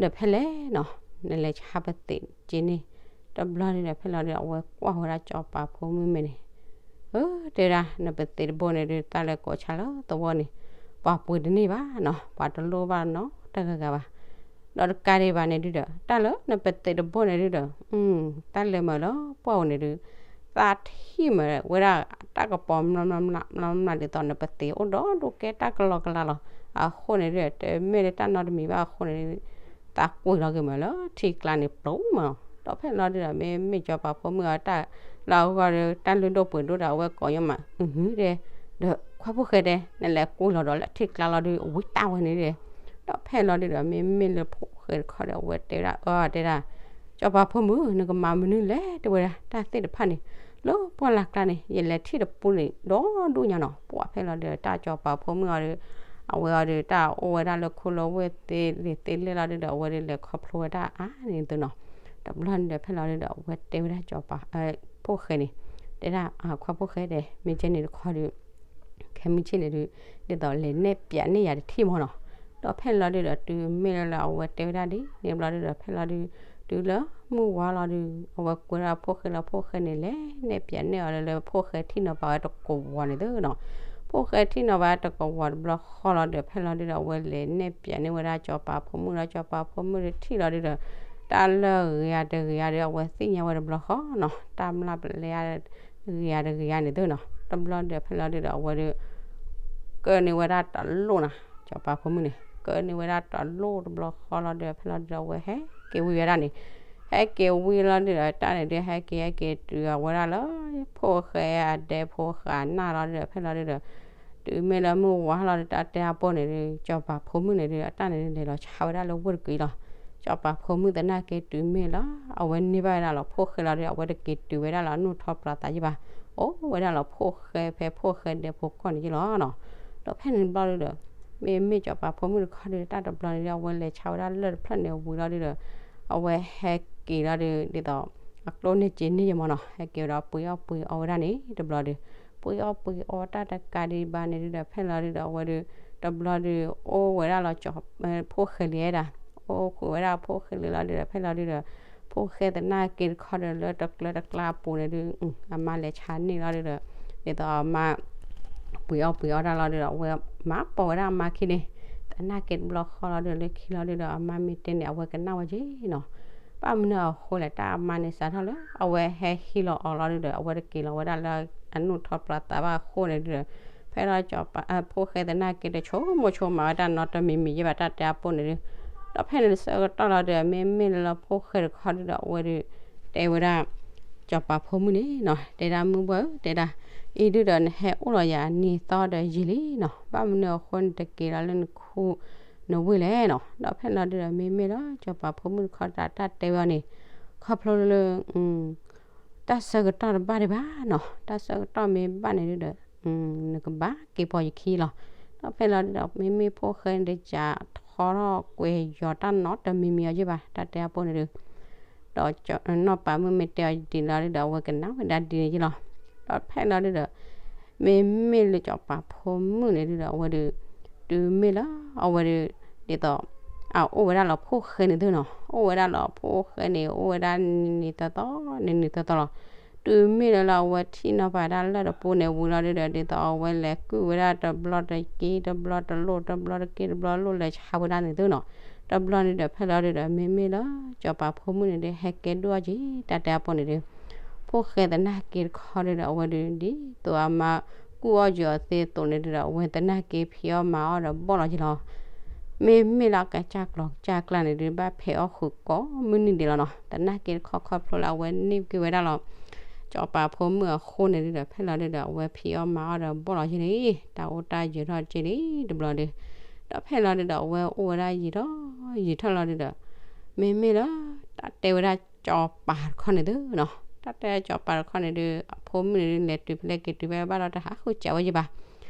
ဒီးဖဲလဲၣ်နီၤ နလဲၤဆါပသ့းက့န့ၢ်. တဘျီန့ၣ်ဒီး ဖဲလီၤဒုးဒီး အဝဲကွၢ်ဝဲဒၣ်စီၤပၤဖိမုၣ်မဲာ်န့ၣ်, အၢ တဲဒၣ် နပသ့းတဘိန့ၣ်ဒုး တၢ်လဲၤကိးဆါလၢသဝီန့ၣ် ပှၤပှ့ၤတန့ၢ်ဘၣ်နီၤ, ပှၤတလိၣ်ဘၣ်နီတဂၤဂၤဘၣ်. ဒီးတကးဒံးဘၣ်န့ၣ်ဒုးဒီး တၢ်လၢနပသ့းတဘိန့ၣ်ဒုးဒီး တၢ်လဲၤမၤလၢပှၢ်ဧိၤန့ၣ်ဒုး သးထံၣ်မၤဝဲဒၣ်တၢ်ကပီၤမျၢ်မျၢ်မျၢ် ဒ်သိးနပသ့းအိၣ်ဒီးဒိၣ်ကဲတၢ်ကလီကလးလီၤ. အဃိန့ၣ်ဒုး တမ့ၢ်လၢတၢ်နီတမံၤဘၣ်အဃိန့ၣ်ဒုး သးကွံာ်လီၤက့ၤမးလၢထံကျါန့ၣ်ပျိမး. ဒီးဖဲန့ၣ်လီၤဒုးဒီး မ့မ့ၢ်စီၤပၤဖိမုၣ်အတၢ်လၢအဂီၢ်ဒီး တၢ်လုၢ်ဒိၣ်ပှ့ၤဒိၣ်ဒီး အဝဲကိးညီမး အုဟံၤတဲ ဒီးခွါဖိၣ်ဃဲတဲ နလဲၤကွံာ်လီၤဒီးလၢထံကျါလီၤဒုး အဝံတၢ်ဝဲန့ၣ်ဒီး. ဒီးဖဲန့ၣ်လီၤဒုးဒီး မ့မ့ၢ်လၢဖိၣ်ဃဲတခီဒီး အဝဲတဲဝဲဒၣ် အၢ တဲဒၣ် စီၤပၤဖိမုၣ် နကမၤမနုၤလဲၣ်တဲဝဲဒၣ် တၢ်သ့ၣ်တဖၣ်န့ၣ် လၢပှၢ်လၢ်ကျါန့ၣ် ယလဲၤထံၣ်တပူၤန့ၣ် ဒီဒူၣ်ညါနီၤ. ပှၤဖဲန့ၣ်လီၤဒုးဒီး တၢ်စီၤပၤဖိမုၣ်အီၤဒီး အဝဲအီၤဒီး တၢ်အိၣ်ဝဲဒၣ်လၢခိလၢဝ့ၢ်သ့ၣ်လ့ၣ်သ့ၣ်လဲၣ်လီၤဒုးဒီး အဝဲဒုးလဲၤခီဖျိဝဲဒၣ်အါန့ၣ်သုနီၤ. တဘျီန့ၣ်ဒီး ဖဲန့ၣ်လီၤဒုးဒီး အဝဲတဲဝဲဒၣ်စီၤပၤ ဖိၣ်ဃဲန့ၣ် တဲဒၣ် ခွါဖိၣ်ဃဲတဲ မ့ၢ်ကဲန့ၣ်တခီဒီး ခဲမုၢ်ဆ့ၣ်န့ၣ်ဒုး ဒ်သိးလဲၤနဲၣ်ပၠးန့ၢ်ယၤတထံၣ်မးနီၤ. ဒီးဖဲန့ၣ်လီၤဒုးဒီး တုၤမ့ၢ်လၢလၢအဝဲတဲဝဲဒၣ်ဒ်န့ၣ်ဘျီဒုးဒီး ဖဲလီၤဒုး တုၤလၢမုၢ်ဝါလီၤဒုး အဝဲကွဲဒၣ်ဖိၣ်ဃဲလီၤ ဖိၣ်ဃဲန့ၣ်လဲၤနဲၣ်ပၠးနဲၣ်အီၤလၢ လၢဖိၣ်ဃဲထံၣ်နီၤပာ်ဝဲတကဝီၤန့ၣ်သုနီၤ. ဖိၣ်ဃဲထံၣ်နီၤပာ်ဝဲတကဝီၤတဘျီဃီလီၤဒုး ဖဲလီၤဒုးဒီး အဝဲလဲၤနဲၣ်ပၠးန့ၢ်ဝဲဒၣ်စီၤပၤဖိမုၣ်ဒီး စီၤပၤဖိမုၣ်ဒုးထံၣ်လီၤဒုးဒီး တၢ်လၢအဂ့ၤဧါတဂ့ၤဧါဒီး အဝဲသ့ၣ်ညါဝဲတဘျီဃီနီၤ. တၢ်မျၢ်ပလဲအါ ဂ့ၤဧါတဂ့ၤဧါန့ၣ်သုနီၤ. တဘျီဒုးဖဲလီၤဒုးဒီး အဝဲဒုး ကၢန့ၢ်ဝဲဒၣ်တလိၣ်နီၤ, စီၤပၤဖိမုၣ်န့ၣ် ကၢန့ၢ်ဝဲဒၣ်တလိၣ်တဘျီဃီလီၤဒုး ဖဲလီၤဒုးဒီး အဝဲဟဲက့ၤဝံၤဝဲဒၣ်န့ၣ်, ဟဲက့ၤဝံၤလီၤဒုးဒီး တၢ်န့ၣ်ဒုး ဟဲက့ၤဟဲက့ၤတုၤအဝဲဒၣ်လၢ ဖိၣ်ဃဲအဒဲဖိဃာ်နၢ်လီၤဒုးဒီး ဖဲလီၤဒုးဒီး တုၤမ့ၢ်လၢမုၢ်ဝါလီၤဒုး တၢ်တဲအပူၤန့ၣ်ဒုး စီၤပၤဖိမုၣ်န့ၣ်ဒုး အတၢ်န့ၣ်ဒုး လဲၤလီၤဆါဝဲဒၣ်လၢဝ့ၢ်တကွံာ်လီၤ. စီၤပၤဖိမုၣ်သနာ်က့တုၤမ့ၢ်လၢ အဝဲန့ၢ်ဘၣ်ဝဲဒၣ်လီၤ ဖိၣ်ဃဲလီၤဒုး အဝဲတက့ၤတုၤဝဲဒၣ်လၢအနီၣ်ထီၣ်ပျီသးယံၣ်ဘၣ်, အိၣ်ဝဲဒၣ်လီၤ ဖိၣ်ဃဲဖဲဖိၣ်ဃဲဒဲဖိကီၢ်န့ၣ်ယံၣ်လီၤနီၤ. ဒီးဖဲန့ၣ်တဘျီဒုးဒီး မ့မ့ၢ်စီၤပၤဖိမုၣ်တခီဒုး တၢ်တဘျီန့ၣ်ဒုး အဝဲလဲၤဆါဝဲဒၣ်လၢၢ်တဖျၢၣ်န့ၣ်ဝံၤလီၤဒုးဒီး အဝဲဟဲက့ၤလီၤဒုး ဒ်သိး အကျိၣ်န့ၢ်စ့န့ၢ်ယမီၤနီၤ, ဟဲက့ၤဝဲဒီးပှ့ၤအီၣ်ပှ့ၤအီဝဲဒၣ်န့ၣ် တဘျီဒုး ပှ့ၤအီၣ်ပှ့ၤအီတၢ်တကးဒံးဘၣ်န့ၣ်ဒုးဒီး ဖဲလီၤဒုးဒီး အဝဲဒုး တဘျီဒုး အိၣ်ဝဲဒၣ်လီၤ ဖိၣ်ဃဲလံဒၣ်, အိၣ်ဃုာ်ဝဲဒၣ်ဖိၣ်ဃဲလံလီၤဒုးဒီး ဖဲလီၤဒုးဒီး ဖိၣ်ဃဲသနာ်က့တခီဒုး လၢတကျၢၤတကျါအပူၤန့ၣ်ဒုး အမါလဲၤဆါန့ၢ်လီၤဒုးဒီး ဒ်သိးအမါ ပှ့ၤအီၣ်ပှ့ၤအီတၢ်လီၤဒုးဒီး အဝဲမၤပိာ်ဝဲဒၣ်အမါခံန့ၣ် သနာ်က့တဘျီဃီလီၤဒုး လၢခံလီၤဒုးဒီး အမါမ့ၢ်တဲန့ၣ် အဝဲကနၣ်ဝဲက့နီၤ. ဘၣ်မနုၤအဃိလဲၣ် တၢ်အမါန့ၣ်စးထီၣ်လၢ အဝဲဟဲဟံးလီၤအီၤလီၤဒုးဒီး အဝဲတက့ၤလီၤဝဲဒၣ်လၢအနီၣ်ထီၣ်ပျီသးဘၣ်အဃိန့ၣ်ဒုးဒီး ဖဲလီၤ ဖိၣ်ဃဲသနာ်က့တဆိကမိၣ်ဆိကမးဝဲတၢ်နီတမံၤမံၤယဲၢ်ဘၣ် တၢ်တဲအပူၤန့ၣ်ဒုး, ဒီးဖဲန့ၣ်ဆၢကတီၢ်လီၤဒုး မ့မ့ၢ်လၢလၢဖိၣ်ဃဲတခီဒုးဒီး အဝဲဒုး တဲဝဲဒၣ် စီၤပၤဖိမုၣ်န့ၣ်နီၤ တဲဒၣ်မုၢ်ဘှၢ်ဧၢ တဲဒၣ် အံၤဒုးဒီးနဟဲအိၣ်လီၤယၤနံၤသီဒီးယံာ်လံနီၤ, ဘၣ်မနုၤအဃိနတက့ၤလီၤလၢနခူ နဝ့ၢ်လဲၣ်နီၤ. ဒီးဖဲလီၤဒုးဒီး မ့မ့ၢ်လၢစီၤပၤဖိမုၣ်တခီဒီး တၢ်တဲဝဲအီၤန့ၣ် ခီဖျိလၢ တၢ်ဆၢကတီၢ်တဘၣ်ဒံးဘၣ်နီၤ, တၢ်ဆၢကတီၢ်မ့ၢ်ဘၣ်န့ၣ်ဒုးဒီး နကဘၣ်က့ၤပိာ်ယခံလီၤ. ဒီးဖဲလီၤဒုးဒီး မ့မ့ၢ်ဖိၣ်ဃဲန့ၣ်တစးထီထီၣ်ကွဲယီၤတၢ်နီတမံၤမံၤအီၤယဲၢ်ဘၣ် တၢ်တဲအပူၤန့ၣ်ဒုး, ဒီးနီၢ်ပၤမုၣ်မ့ၢ်တဲအီၤဒ်န့ၣ်လီၤဒုးဒီး အဝဲကနၣ်ဝဲဒၣ်ဒ်န့ၣ်ယဲၢ်လီၤ. ဒီးဖဲလီၤဒုးဒီး မ့မ့ၢ်လၢစီၤပၤဖိမုၣ်န့ၣ်ဒုးဒီး အဝဲဒုး တုၤမ့ၢ်လၢ အဝဲဒုး ဒ်သိး အအိၣ်ဝဲဒၣ်လီၤဖိၣ်ဃဲန့ၣ်သုနီၤ, အိၣ်ဝဲဒၣ်လီၤဖိၣ်ဃဲန့ၣ် အိၣ်ဝဲဒၣ်နံၤနံၤသီသီ နံၤနံၤသီသီလီၤ. တုၤမ့ၢ်လၢလၢအဝဲထံၣ်နီၤဖးဒၣ်လၢၢ်တပူၤန့ၣ်ဝံၤလီၤဒုးဒီး ဒ်သိးအဝဲလဲၤကုၢ်ဝဲဒၣ်တဘျီတက့ တဘျီတလိၣ် တဘျီတက့ တဘျီလိၣ်လဲၤဆါဝဲဒၣ်န့ၣ်သုနီၤ. တဘျီန့ၣ်ဒီး ဖဲလီၤဒုးဒီး မ့မ့ၢ်လၢစီၤပၤဖိမုၣ်န့ၣ်ဒုး ဟဲကဲဒိၣ်အီၤက့ၤ တၢ်တဲအပူၤန့ၣ်ဒုး ဖိၣ်ဃဲသနာ်က့တခီဒုးဒီး အဝဲဒုး ဒ်သိးအမါကူၣ်အီၣ်က့ၤအီၤသ့သိးန့ၣ်ဒုးဒီး အဝဲသနာ်က့ဖံးအီၣ်မၤအီၣ်ဒီးဘီၣ်လီၤက့ၤလီၤ. မ့မ့ၢ်လၢအကစၢ်ကျီၤကစၢ်ကျါန့ၣ်ဒုး ဘၣ်ဖဲးအီၣ်ဃုာ်ကိးမုၢ်နံၤဒဲးလီၤနီၤ. သနာ်က့တခီခီဖျိလၢအဝဲန့ၢ်က့ၤဝဲဒၣ်လီၤ စီၤပၤဖိမုၣ်အဃိန့ၣ်ဒုးဒီး ဖဲလီၤဒုးဒီး အဝဲဖံးအီၣ်မၤအီၣ်ဒီးဘီၣ်လီၤက့ၤန့ၣ် တၢ်အိၣ်တၢ်ယၢၤထီၣ်က့ၤလံတဘျီဒုး ဒီးဖဲလီၤဒုးဒီး အဝဲအိၣ်ဝဲဒၣ်ယံာ်ထီၣ်ယံာ်ထီၣ်လီၤဒုးဒီး မ့မ့ၢ်လၢ တၢ်တဲဝဲဒၣ်စီၤပၤတခီန့ၣ်သုနီၤ, တၢ်တဲစီၤပၤတခီန့ၣ်ဒုး အဖိမုၣ်န့ၣ်ဒုး လဲၤတုၤဖဲလဲၣ်က့ၤတုၤဖဲဘၣ်ဒီး တဟးဃုာ်စးဝဲယံၤဘၣ်.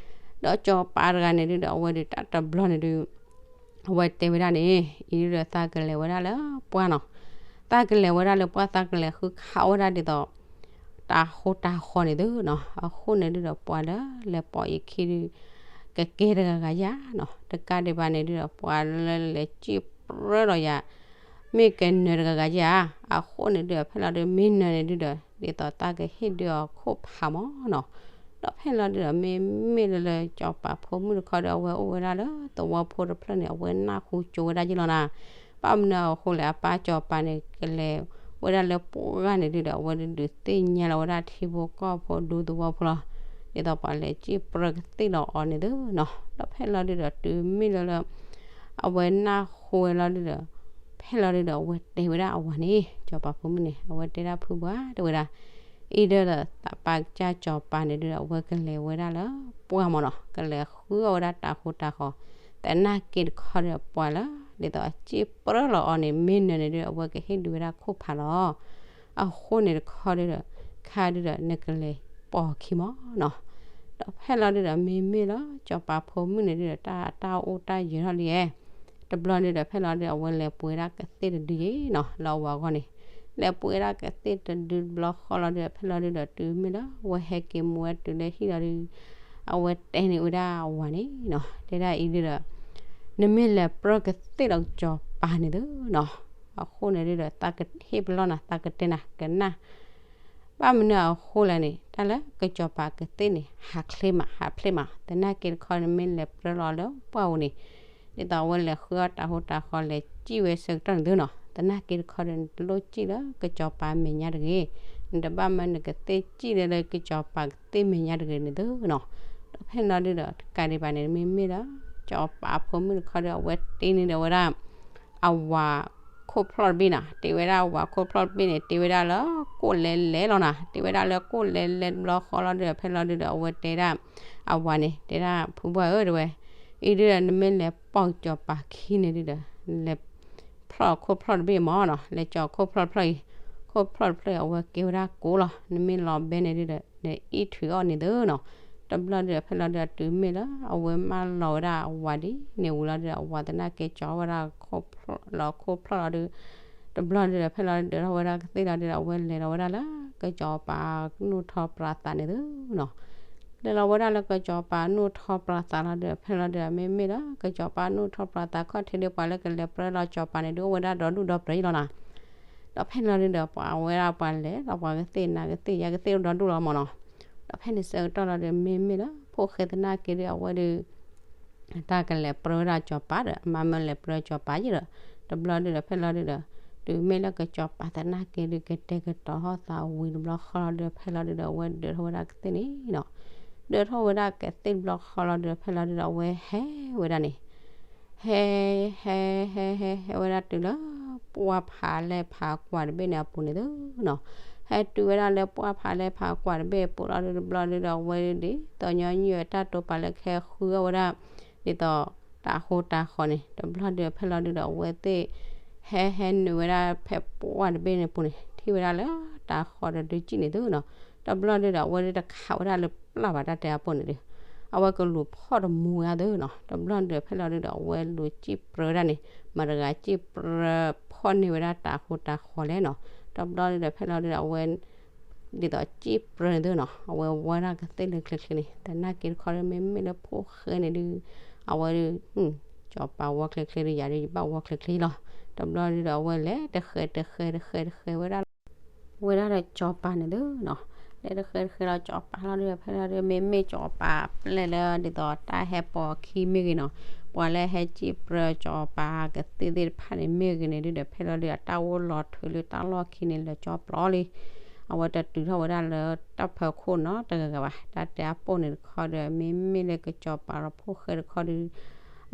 ဒီးစီၤပၤတဂၤန့ၣ်ဒုးဒီး အဝဲဒုးတၢ်တဘျီန့ၣ်ဒုး အဝဲတဲဝဲဒၣ်န့ၣ် အံၤဒုးဒီးသးကလဲၤဝဲဒၣ်လၢပှၢ်နီၤ, သးကလဲၤဝဲဒၣ်လၢပှၢ် သးကလဲၤဃုခးဝဲဒၣ်ဒ်သိး တၤဟိတၤဃီန့ၣ်သုနီၤ, အဃိန့ၣ်ဒုးဒီး ပှၤလၢလဲၤပိာ်ယခံဒုး ကကဲတဂၤဂၤယၤနီၤ, တကးဒံးဘၣ်န့ၣ်ဒုးဒီး ပှၤလၢလဲၤစံၣ်ပြၢလီၤယၤ မ့ၢ်ကနၢၤတဂၤဂၤယၤ, အဃိန့ၣ်ဒုးဒီး ဖဲလီၤဒုး မ့ၢ်နၢၤန့ၣ်ဒုးဒီး ဒ်သိးသးကဟ့ၣ်ဒုးအီၤခိၣ်ဖးမၢ်နီၤ. ဒီးဖဲလီၤဒုးဒီး မ့မ့ၢ်လၢလၢစီၤပၤဖိမုၣ်တခီဒီး အဝဲအိၣ်ဝဲဒၣ်လၢသဝီဖိတဖျၢၣ်န့ၣ် အဝဲနၢ်ဟူကၠိဝဲဒၣ်ယံၤလီၤနၤ, ဘၣ်မနုၤအဃိလဲၣ် အပၢ်စီၤပၤန့ၣ် ကလဲၤဝဲဒၣ်လၢပှၢ်ဂၤန့ၣ်ဒုးဒီး အဝဲဒုးသ့ၣ်ညါလီၤဝဲဒၣ်ထံဖိကီၢ်ဖိဒူသဝီဖိလီၤ, ဒ်သိးပှၤလဲၤစံၣ်ပြၢကသ့ၣ်လီၤအီၤန့ၣ်သုနီၤ. ဒီးဖဲလီၤဒုးဒီး တုၤမ့ၢ်လၢလၢ အဝဲနၢ်ဟူဝဲလီၤဒုးဒီး ဖဲလီၤဒုးဒီး အဝဲတဲဝဲဒၣ်အဝၤန့ၣ် စီၤပၤဖိမုၣ်န့ၣ် အဝဲတဲဒၣ်ဖုပှၢ်တဲဝဲဒၣ် အံၤဒုးဒီး သးပၢ်ကစၢ်စီၤပၤန့ၣ်ဒုးဒီး အဝဲကလဲၤဝဲဒၣ်လၢပှၢ်မၢ်နီၤ, ကလဲၤဃုအီၣ်ဝဲဒၣ်တၤဟိတၤဃီ, သနာ်က့တခီဒီး ပှၤလၢ ဒ်သိးအစံၣ်ပြၢလီၤအီၤန့ၣ် မ့ၢ်နၢၤန့ၣ်ဒုး အဝဲကဟ့ၣ်ဒုးဝဲဒၣ်ခိၣ်ဖးလီၤ. အဃိန့ၣ်တခီဒုးဒီး ခါဒုးဒီး နကလဲၤပိာ်ခံမၢ်နီၤ. ဒီးဖဲလီၤဒုးဒီး မ့မ့ၢ်လၢ စီၤပၤဖိမုၣ်န့ၣ်ဒုးဒီး တၢ်တၢ်အိၣ်တၢ်ယၢၤထီၣ်လံဧါ, တဘျီဒုးဒီး ဖဲလီၤဒုးဒီး အဝဲလဲၤပှ့ၤဒၣ်ကသ့ၣ်တဒုယ့ၤနီၤ လၢအဝၤဂီၢ်န့ၣ်, လဲၤပှ့ၤဒၣ်ကသ့ၣ်တဒုတဘျီဃီလီၤဒုးဒီး ဖဲလီၤဒုးဒီး တုၤမ့ၢ်လၢ အဝဲဟဲက့ၤမူဝဲတုၤလၢဟံၣ်လီၤဒုး အဝဲတဲန့ၢ်ဝဲဒၣ်အဝၤန့ၣ်နီၤ, တဲဒၣ်အံၤဒုးဒီး နမ့ၢ်လဲၤပြၢကသ့ၣ်ဒီးစီၤပၤန့ၣ်သုနီၤ အဃိန့ၣ်ဒုဒီး သးကဟ့ၣ်ပလီၢ်နၤ သးကတဲနၤကနၣ် ဘၣ်မနုၤအဃိလဲၣ်န့ၣ် တၢ်လၢကစီၤပၤကသ့ၣ်န့ၣ် ဟးချ့မး ဟးဖျ့မး သနာ်က့တခီန့ၣ်မ့ၢ်လဲၤပြၢလီၤလၢပှၢ်ပူၤန့ၣ် ဒ်သိးအဝဲလဲၤဃုအီၣ်တၤဟူတၤဃီ လဲၤစံၣ်ဝဲဆၢကတီၢ်န့ၣ်သုနီၤ သနာ်က့တခီဒီး နတလိၣ်စံၣ်လၢကစီၤပၤမဲာ်ညါတဂ့ၤ, နတဘၣ်မၢနကသ့ၣ်စံၣ်လၢကစီၤပၤကသ့ၣ်မဲာ်ညါတဂ့ၤန့ၣ်သုနီၤ. ဒီးဖဲန့ၣ်လီၤဒုဒီး တကးဒံးဘၣ်န့ၣ် မ့မ့ၢ်လၢ စီၤပၤအဖိမုၣ်တခီဒီး အဝဲတ့န့ၢ်ဒီးဝဲဒၣ် အဝၤခိၣ်ဖျီၣ်တဘ့ၣ်နီၤ, တ့ဝဲဒၣ်အဝၤခိၣ်ဖျီၣ်တဘ့ၣ်န့ၣ် တ့ဝဲဒၣ်လၢကိၣ်လဲလဲလီၤနီၤ, တ့ဝဲဒၣ်လၢကိၣ်လဲလဲတဘျီဃီလီၤဒုဒီး ဖဲလီၤဒုဒီး အဝဲတဲဒၣ် အဝၤန့ၣ် တဲဒၣ် ဖုဘှၢ်ဧၢ တဲဝဲ, အံၤဒုဒီး နမ့ၢ်လဲၤပိာ်စီၤပၤခံန့ၣ်ဒုဒီး လဲၤဖျီၣ်ခိၣ်ဖျီၣ်တဘ့ၣ်မၢ်နီၤ, လဲၤကၠီၤခိၣ်ဖျီၣ်တဖျၢၣ်အံၤ, ခိၣ်ဖျီၣ်တဖျၢၣ်အံၤ အဝဲကဲဝဲဒၣ်ကိၣ်လီၤ, နမ့ၢ်လီၤဘဲန့ၣ်ဒုဒီး နအ့ၣ်ထုးအီၣ်န့ၣ်သုနီၤ. တဘျီဒုဒီး ဖဲလီၤဒုဒီး တုၤမ့ၢ်လၢအဝဲမၢလီၤဝဲဒၣ်အဝၤဒ်န့ၣ်ဝံၤလီၤဒုဒီး အဝၤသနာ်က့ကၠီၤဝဲဒၣ် လီၤခိၣ်ဖျီၣ်လီၤဒု, တဘျီဒုဒီး ဖဲလီၤဒုဒီး ဒၢထီၣ်ဝဲဒၣ်ကသ့ၣ်လီၤဒုဒီး အဝဲလဲၤလီၤဝဲဒၣ်လၢကစီၤပၤနီၣ်ထီၣ်ပြးသးန့ၣ်သုနီၤ. လဲၤလီၤဝဲဒၣ်လၢကစီၤပၤနီၣ်ထီၣ်ပြးသးလီၤဒုဒီး ဖဲလီၤဒုဒီး မ့မ့ၢ်လၢကစီၤပၤနီၣ်ထီၣ်ပြးသးခီၣ်ထံးဒီး ပှၤလၢကလဲၤပြၢလီၤစီၤပၤန့ၣ်ဒု အိၣ်ဝဲဒၣ်ဒီဒူၣ်ဒီပြၢအံၤလီၤနီၤ. ဒီးဖဲန့ၣ်လီၤဒုဒီး ပှၤဝဲဒၣ်ပှၤလဲၤလီၤ ပှၤကသ့ၣ်နၤကသ့ၣ် ယၤကသ့ၣ်ဒီဒူၣ်လီၤမၢ်နီၤ. ဒီးဖဲန့ၣ်ဆၢကတီၢ်လီၤဒုဒီး မ့မ့ၢ်လၢဖိၣ်ဃဲသနာ်က့ဒု အဝဲဒု တၢ်ကလဲၤပြၢဝဲဒၣ်စီၤပၤဒီး အမါမၢလဲၤပြၢစီၤပၤယံၤဒီး တဘျီဒုဒီး ဖဲလီၤဒုဒီး တုၤမ့ၢ်လၢကစီၤပၤသနာ်က့ဒု ကတဲာ်ကတီၤထီၣ်သးဝံၤတဘျီဃီလီၤဒုဒီး ဖဲလီၤဒုဒီး အဝဲဒၢထီၣ်ဝဲဒၣ်ကသ့ၣ်န့ၣ်နီၤ. ဒၢထီၣ်ဝဲဒၣ်ကသ့ၣ်တဘျီဃီလီၤဒုဒီး ဖဲလီၤဒုဒီး အဝဲဟဲဝဲဒၣ်န့ၣ် ဟဲ ဟဲ ဟဲ ဟဲ ဟဲဝဲဒၣ်တုၤလၢ ပှၢ်ဖးလဲၢ်ဖးကွၢ်တဘ့ၣ်န့ၣ်အပူၤန့ၣ်သုနီၤ. ဟဲတုၤဝဲဒၣ်လၢပှၢ်ဖးလဲၢ်ဖးကွၢ်တဘ့ၣ်အပူၤလီၤဒု တဘျီဒုဒီး အဝဲဒၣ်ဒ်သိးညီနုၢ်အတၢ်တိာ်ပာ်လၢကဟဲဃုအီၣ်ဝဲဒၣ် ဒ်သိးတၤဟူတၤဃီၤန့ၣ် တဘျီဒုဒီး ဖဲလီၤဒုဒီး အဝဲသ့ၣ် ဟဲဟဲနုာ်ဝဲဒၣ်ဖဲပှၢ်တဘ့ၣ်န့ၣ်အပူၤန့ၣ် ထံၣ်ဝဲဒၣ်လၢတၤဃီၤဒီးဒုစံၣ်န့ၣ်သုနီၤ. တဘျီဒုဒီး အဝဲဒၣ်တခးဝဲဒၣ်လၢပျၢ်ဘၣ်တၢ်တဲအပိၢ်န့ၣ်ဒု အဝဲကလူၤဖီၣ်တမူဝဲဒၣ်သုနီၤ. တဘျီဒုဒီး ဖဲလီၤဒုဒီး အဝဲလူၤစံၣ်ပြၢဝဲဒၣ်န့ၣ် မတၤတဂၤစံၣ်ပြၢဖီၣ်န့ၢ်ဝဲဒၣ်တၤဟူတၤဃီၤလဲၣ်နီၤ. တဘျီဒုဒီး ဖဲလီၤဒုဒီး အဝဲ ဒ်သိးစံၣ်ပြၢန့ၣ်သုနီၤ အဝဲဝီဒၣ်ကသ့ၣ်လၢချ့ချ့န့ၣ် သနာ်က့တခီဒီး မ့မ့ၢ်လၢဖိၣ်ဃဲန့ၣ်ဒု အဝဲဒု စီၤပၤဝီချ့ချ့ဒု ယၤဒု ယဘၣ်ဝီချ့ချ့လီၤ. တဘျီဒုဒီး အဝဲလဲၤတဃဲၤတဃဲၤတဃဲၤတဃဲၤဝဲဒၣ်လီၤ ဝဲဒၣ်ဒီးစီၤပၤန့ၣ်သုနီၤ. လဲၤတဃဲၤတဃဲၤလီၤစီၤပၤလီၤဒုဒီး ဖဲလီၤဒုဒီး မ့မ့ၢ်စီၤပၤပျဲၢ်လၢ ဒ်သိးတၢ်ဟဲပိာ်အခံမ့ၢ်ဂ့ၤနီၤ, ပှၤလၢဟဲစံၣ်ပြၢစီၤပၤကသ့ၣ်သ့ၣ်တဖၣ်န့ၣ်မ့ၢ်ဂ့ၤန့ၣ်ဒုဒီး ဖဲလီၤဒုဒီး အတၢ်အိၣ်လီၤထွဲလၢတၢ်လီၢ်ခံန့ၣ် လၢာ်ကၠီပျီလံ. အဝဲတတုၤထီၣ်ဝဲဒၣ်လၢတၢ်ဖီခိၣ်နီတဂၤဂၤဘၣ်. တၢ်တဲအပိၢ်န့ၣ်တခီဒီး မ့မ့ၢ်လၢကစီၤပၤဒီးဖိၣ်ဃဲတခီဒီး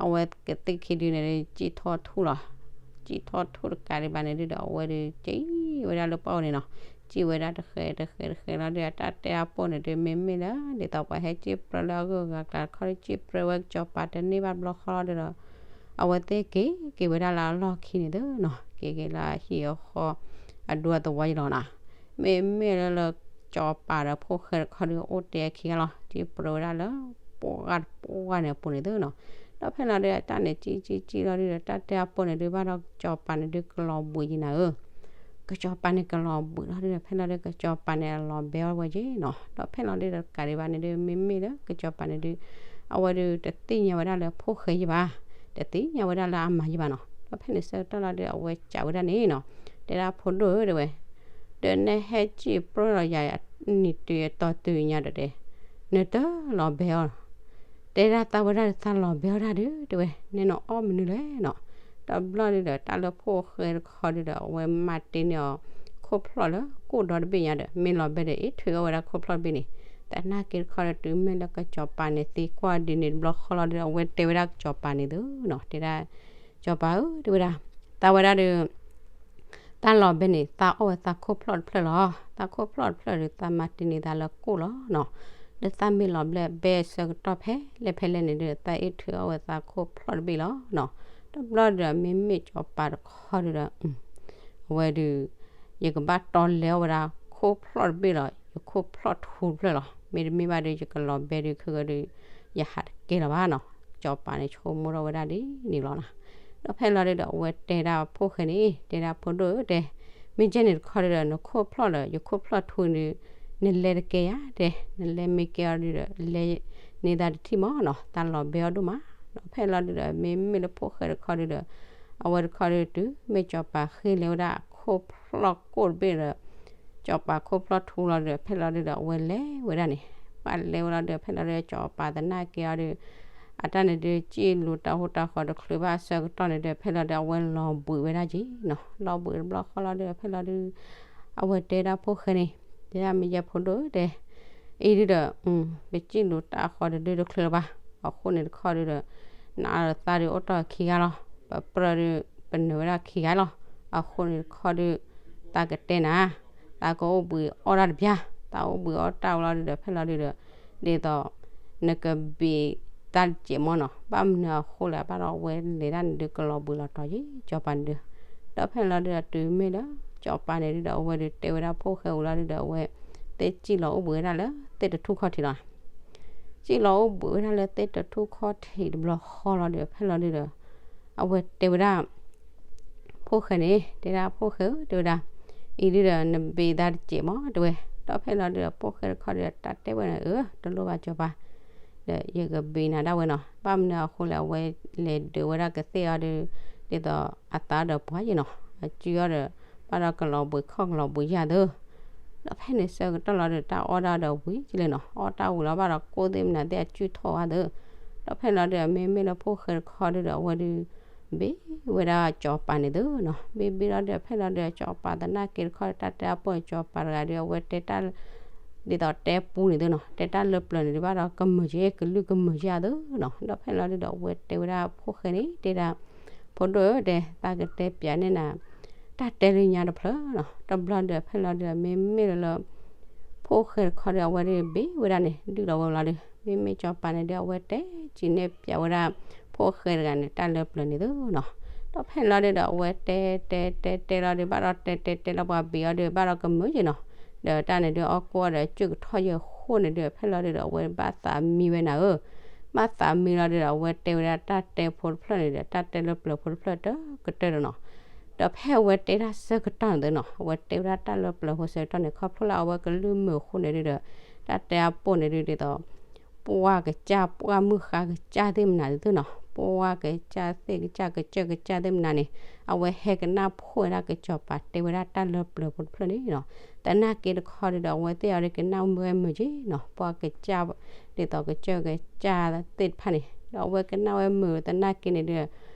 အဝဲကသ့ၣ်ခံဒုန့ၣ် စံၣ်ထီၣ်ထူၣ်လီၤ. စံၣ်ထီၣ်ထူၣ်တကးဒံးဘၣ်န့ၣ်ဒုဒီး အဝဲဒု စံၣ်ဝဲဒၣ်လၢပှၢ်ပူၤန့ၣ်နီၤ. စံၣ်ဝဲဒၣ်တဃဲၤတဃဲၤတဃဲၤလီၤဒုဒီး တၢ်တဲအပိၢ်န့ၣ်ဒု မ့မ့ၢ်လၢ ဒ်သိးပှၤဟဲစံၣ်ပြၢလၢအဂုၤအဂၤကျါတခီဒီး စံၣ်ပြၢဝဲကစီၤပၤတန့ၢ်ဘၣ်တဘျီဃီလီၤဒုဒီး အဝဲသ့ၣ်က့ၤက့ၤဝဲဒၣ်လၢအလီၢ်ခံန့ၣ်သုနီၤ, က့ၤက့ၤလၢအဟံၣ်အဃီ အဒူအသဝီယလီၤနီၤ. မ့မ့ၢ်လၢလၢကစီၤပၤဒီးဖိၣ်ဃဲတခီဒီး အိၣ်တဲအခံဂၤလီၤ, စံၣ်ပြၢဝဲဒၣ်လၢပှၢ်တပှၢ်န့ၣ်အပူၤန့ၣ်သုနီၤ. ဒီးဖဲလီၤဒုဒီး တၢ်န့ၣ်စံၣ်စံၣ်စံၣ်လီၤဒုဒီး တၢ်တဲအပိၢ်န့ၣ်ဒု ဘၣ်ဒီးကစီၤပၤန့ၣ်ဒုကလီၤဘှံးယံၤနၤဧၢ ကစီၤပၤန့ၣ်ကလီၤဘှံးလီၤဒုဒီး ဖဲလီၤဒု ကစီၤပၤန့ၣ်အလီၤဘဲအီၣ်ဝဲက့ၤနီၤ. ဒီးဖဲလီၤဒုဒီးတကးဒံးဘၣ်န့ၣ်ဒု မ့မ့ၢ်လၢကစီၤပၤန့ၣ်ဒု အဝဲဒုတသ့ၣ်ညါဝဲဒၣ်လၢဖိၣ်ဃဲယံၤဘၣ်, တသ့ၣ်ညါဝဲဒၣ်လၢအမါယံၤဘၣ်နီၤ. ဒီးဖဲန့ၣ်ဆၢကတီၢ်လီၤဒု အဝဲစံးဝဲဒၣ်န့ၣ်နီၤ, တဲဒၣ်ဖိဒိၣ်ဧၢ တဲဝဲ, ဒီးနဟဲစံၣ်ပြၢလီၤယၤ နံၤတုၤအတီၤတုၤညါဒီးတဲ, နတလီၤဘဲအီၤ တဲဒၣ်သးဝဲဒၣ်ဒီးသးလီၤဘဲအီၣ်ဒၣ်ဒု တဲဝဲ, နဲနအီၣ်မနုၤလဲၣ်နီၤ. တဘျီဒုဒီး တၢ်လၢဖိၣ်ဃဲတခီဒုဒီး အဝဲမၤတ့န့ၢ်အီၤ ခိၣ်ဖျီၣ်လၢကိၣ်ဒီတဘ့ၣ်ညါဒီး မ့ၢ်လီၤဘဲဒီး အ့ၣ်ထုးအီၣ်ဝဲဒၣ်ခိၣ်ဖျီၣ်တဘ့ၣ်န့ၣ်, သနာ်က့တခီဒီး တုၤမ့ၢ်လၢကစီၤပၤန့ၣ် သံကွၢ်ဒ်န့ၣ်တဘျီဃီလီၤဒုဒီး အဝဲတဲဝဲဒၣ်ကစီၤပၤန့ၣ်သုနီၤ, တဲဒၣ် ကစီၤပၤဧၢ တဲဝဲဒၣ်, သးဝဲဒၣ်ဒီး တၢ်လီၤဘဲန့ၣ် သးအီၣ်ဝဲသးခိၣ်ဖျီၣ်တဖျၢၣ်လီၤ. သးခိၣ်ဖျီၣ်တဖျၢၣ်ဒီး သးမၤတ့န့ၢ်သးလၢကိၣ်လီၤနီၤ. ဒီးသးမ့ၢ်လီၤဘဲဘဲဆၢကတီၢ်ဖဲလဲၣ်ဖဲလဲၣ်န့ၣ်ဒီး သးအ့ၣ်ထုးအီၣ်ဝဲသးခိၣ်ဖျီၣ်တဘ့ၣ်လီၤနီၤ. တဘျီဒီး မ့မ့ၢ်ကစီၤပၤတခီဒုဒီး အဝဲဒု ယကဘၣ်တီလဲၤအီၣ်ဝဲဒၣ်ခိၣ်ဖျီၣ်တဘ့ၣ်လီၤ, ယခိၣ်ဖျီၣ်ထူတဖျၢၣ်လီၤ. မ့တမ့ၢ်ဘၣ်ဒီး ယကလီၤဘဲဒုခဲကဒီး ယဟးတကဲလၢၤဘၣ်နီၤ. ကစီၤပၤန့ၣ် ဆိကမိၣ်ထီၣ်ဝဲဒၣ်ဒ်န့ၣ်လီၤနီၤ. ဒီးဖဲလီၤဒုဒီး အဝဲတဲဒၣ်ဖိၣ်ဃဲန့ၣ် တဲဒၣ်ဖိဒိၣ်ဧၢ တဲ, မ့ၢ်ကဲန့ၣ်တခီဒုဒီး နခိၣ်ဖျီၣ်လၢ ယခိၣ်ဖျီၣ်ထူန့ၣ် နလဲၤတကဲယၤ တဲ, နလဲၤမ့ၢ်ကဲအီၤဒုဒီး လဲၤန့ၢ်သးတထံၣ်မးနီၤ, သးလီၤဘဲအီၤဒိၣ်မး. ဒီးဖဲလီၤဒုဒီး မ့မ့ၢ်လၢဖိၣ်ဃဲတခီဒုဒီး အဝဲတခီဒီးတုၤမ့ၢ်စီၤပၤဃ့ၢ်လဲၤဝဲဒၣ်ခိၣ်ဖျီၣ်ကိၣ်တဘ့ၣ်ဒီး စီၤပၤခိၣ်ဖျီၣ်ထူလီၤဒီး ဖဲလီၤဒုဒီးအဝဲလဲၤဝဲဒၣ်န့ၣ်, ဘၣ်လဲၤဝဲလီၤဒီး ဖဲလီၤဒုဒီးစီၤပၤသနာ်က့အီၤဒီး အတၢ်န့ၣ်ဒုး စံၣ်လူၤတၢ်ဟူတၢ်ဃီၤတချုးဘၣ်အဆၢကတီၢ်န့ၣ်ဒီး ဖဲလီၤဒုဒီးအဝဲလီၤဘှံးဝဲဒၣ်က့ၤနီၤ. လီၤဘှံးတဘျီဃီလီၤဒီး ဖဲလီၤဒုဒီး အဝဲတဲဒၣ်ဖိၣ်ဃဲန့ၣ်, တဲဒၣ်မ့ၢ်ယဲဖိဒိၣ်တဲ, အံၤဒုဒီး ပစံၣ်လူၤတၢ်ဃီၤတဒုတချုးလၢၤဘၣ်, အဃိန့ၣ်တခီဒုဒီး နအသးဒုးအိၣ်ထီၣ်ခံဂၤလီၤ, ပပြၢဒုး ပနၢၤဝဲဒၣ်ခံဂၤလီၤ. အဃိန့ၣ်တခီဒုး သးကတဲနၤ, သးကအိၣ်ဘှံးအီၣ်တၢ်တပျၢ်, သးအိၣ်ဘှံးအီၣ်တၢ်ဝဲလီၤဒုဒီး ဖဲလီၤဒုဒီး ဒ်သိး နကဘ့ၣ်သးတစဲးမၢ်နီၤ, ဘၣ်မနုၤအဃိလဲၣ် ဘၣ်ဒီးအဝဲလဲၤတၢ်န့ၣ်ဒုး ကလီၤဘှံးလီၤတီၤက့ၤ စီၤပၤန့ၣ်ဒုး, ဒီးဖဲလီၤဒုဒီးတုၤမ့ၢ်လၢ စီၤပၤန့ၣ်ဒုဒီး အဝဲဒုးတဲဝဲဒၣ်ဖိၣ်ဃဲအူလီၤဒုဒီး အဝဲ သ့ၣ်စံၣ်လီၤအိၣ်ဘှံးဝဲဒၣ်လၢသ့ၣ်တထူၣ်ခီၣ်ထံးလီၤ. စံၣ်လီၤအိၣ်ဘှံးဝဲဒၣ်လၢသ့ၣ်တထူၣ်ခီၣ်ထံးတဘျီဃီလီၤဒီး ဖဲလီၤဒုဒီး အဝဲတဲဝဲဒၣ် ဖိၣ်ဃဲန့ၣ် တဲဒၣ်ဖိၣ်ဃဲဧၢ တဲဝဲဒၣ်, အံၤဒုဒီးနဘ့ၣ်သးတစဲးမၢ် တဲဝဲ, ဒီးဖဲလီၤဒုဒီး ဖိၣ်ဃဲတခီဒီး တၢ်တဲဝဲန့ၣ် အၢ တလိၣ်ဘၣ်စီၤပၤ, ဒီးယကဘ့ၣ်နၤဒၣ်ဝဲနီၤ, ဘၣ်မနုၤအဃိလဲၣ် အဝဲလဲၤဒုးဝဲဒၣ်ကသ့ၣ်အီၤဒီး ဒ်သိးအသးဒီးပှၢ်ယဲနီၤ, အစုအီၤဒီး ဘၣ်ဒီးကလီၤဘှံးခီၣ်ကလီၤဘှံးယာ်သၢ ဒီးဖဲန့ၣ်ဆၢကတီၢ်လီၤဒီး တၢ်အီၣ်တၢ်ဒီးဝံၤကလဲၣ်နီၤ, အီၣ်တၢ်ဝံၤလီၤဘၣ်ဒီး ကိၣ်သ့ၣ်မနုၤသ့ၣ်အစုထီၣ်ဝဲသၢ, ဒီးဖဲလီၤဒုဒီး မ့မ့ၢ်လၢဖိၣ်ဃဲတခီဒုဒီး အဝဲဒုး ဘ့ၣ်ဝဲဒၣ်စီၤပၤန့ၣ်သၢနီၤ, ဘ့ၣ်ဘ့ၣ်လီၤဒီး ဖဲလီၤဒုဒီး စီၤပၤသနာ်က့တခီ တၢ်တဲအပိၢ်န့ၣ် စီၤပၤတဂၤဒုး အဝဲတဲတၢ် ဒ်သိးတဲပူန့ၣ်သၢနီၤ, တဲတၢ်လၢပျၢၤန့ၣ်ဒုး ဘၣ်ဒီးကမုာ်က့ၤ ကလုၢ်ကမုာ်ယၢ်သၢနီၤ, ဒီးဖဲလီၤဒုဒီး အဝဲတဲဝဲဒၣ်ဖိၣ်ဃဲန့ၣ် တဲဒၣ် ဖိဒိၣ်ဧၢ တဲ သးကတဲပျးန့ၢ်နၤ တၢ်တဲလၢညါတဖျၢၣ်နီၤ, တဘျီဒုး ဖဲလီၤဒုဒီး မ့မ့ၢ်လၢ ဖိၣ်ဃဲတခီဒီး အဝဲဒုးဘ့ၣ်ဝဲဒၣ်န့ၣ် ဒုၣ်လီၤဝဲလီၤဒီး မ့မ့ၢ်စီၤပၤန့ၣ်ဒုး အဝဲတဲစံးန့ၢ်ပျးဝဲဒၣ် ဖိၣ်ဃဲတဂၤန့ၣ် တၢ်လၢပျၢၤန့ၣ်သၢနီၤ, ဒီးဖဲလီၤဒုဒီး အဝဲတဲတဲတဲတဲလီၤဒုး ဘၣ်ဒီးတဲတဲတဲလီၤပှၤဘ့ၣ်အီၤဒုး ဘၣ်ဒီးကမုာ်ယဲနီၤ, ဒီးတၢ်န့ၣ်ဒုး အီၣ်ကိၣ်အီၤဒီး စုၣ်ကထီၣ်ယဲအဃိန့ၣ်ဒုး ဖဲလီၤဒုဒီး အဝဲဘၣ်သးမံဝဲနၤဧၢ, ဘၣ်သးမံလီၤဒုဒီး အဝဲတဲဝဲဒၣ်တၢ်တဲဖိတဖျၢၣ်န့ၣ်ဒီး တၢ်တဲလၢပျၢၤဖိတဖျၢၣ်တကတၢၢ်ဒီးနီၤ, ဒီးဖဲအဝဲတဲတၢ်ဆၢကတီၢ်န့ၣ်သၢနီၤ, အဝဲတဲဝဲဒၣ်တၢ်လၢပျၢၤဖိဆၢကတီၢ်န့ၣ် ခီဖျိလၢအဝဲကလုၢ်မုာ်အဃိန့ၣ်ဒုဒီး တၢ်တဲအပိၢ်န့ၣ်ဒုး ဒ်သိး ပှၢ်ကစၢ် ပှၢ်မုၢ်ဃါကစၢ်သ့ၣ်မနုၤသ့ၣ်နီၤ, ပှၢ်ကစၢ်သ့ၣ်ကစၢ် ကစၢၢ်ကစၢ်သ့ၣ်မနုၤန့ၣ် အဝဲဟဲကနၣ်ဖှိၣ်ဝဲဒၣ်ကစီၤပၤတဲဝဲဒၣ်တၢ်လၢပျၢၤဖိတဖျၢၣ်န့ၣ်နီၤ, သနာ်က့တခီဒုဒီး အဝဲသ့ၣ်အီၤဒုးကနၣ်ဝဲမုာ်က့ၤနီၤ, ပှၢ်ကစၢ် ဒ်သိးကစၢၢ်ကစၢ်သ့ၣ်တဖၣ်န့ၣ် ဒီးအဝဲကနၣ်ဝဲမုာ်သနာ်က့န့ၣ်ဒုး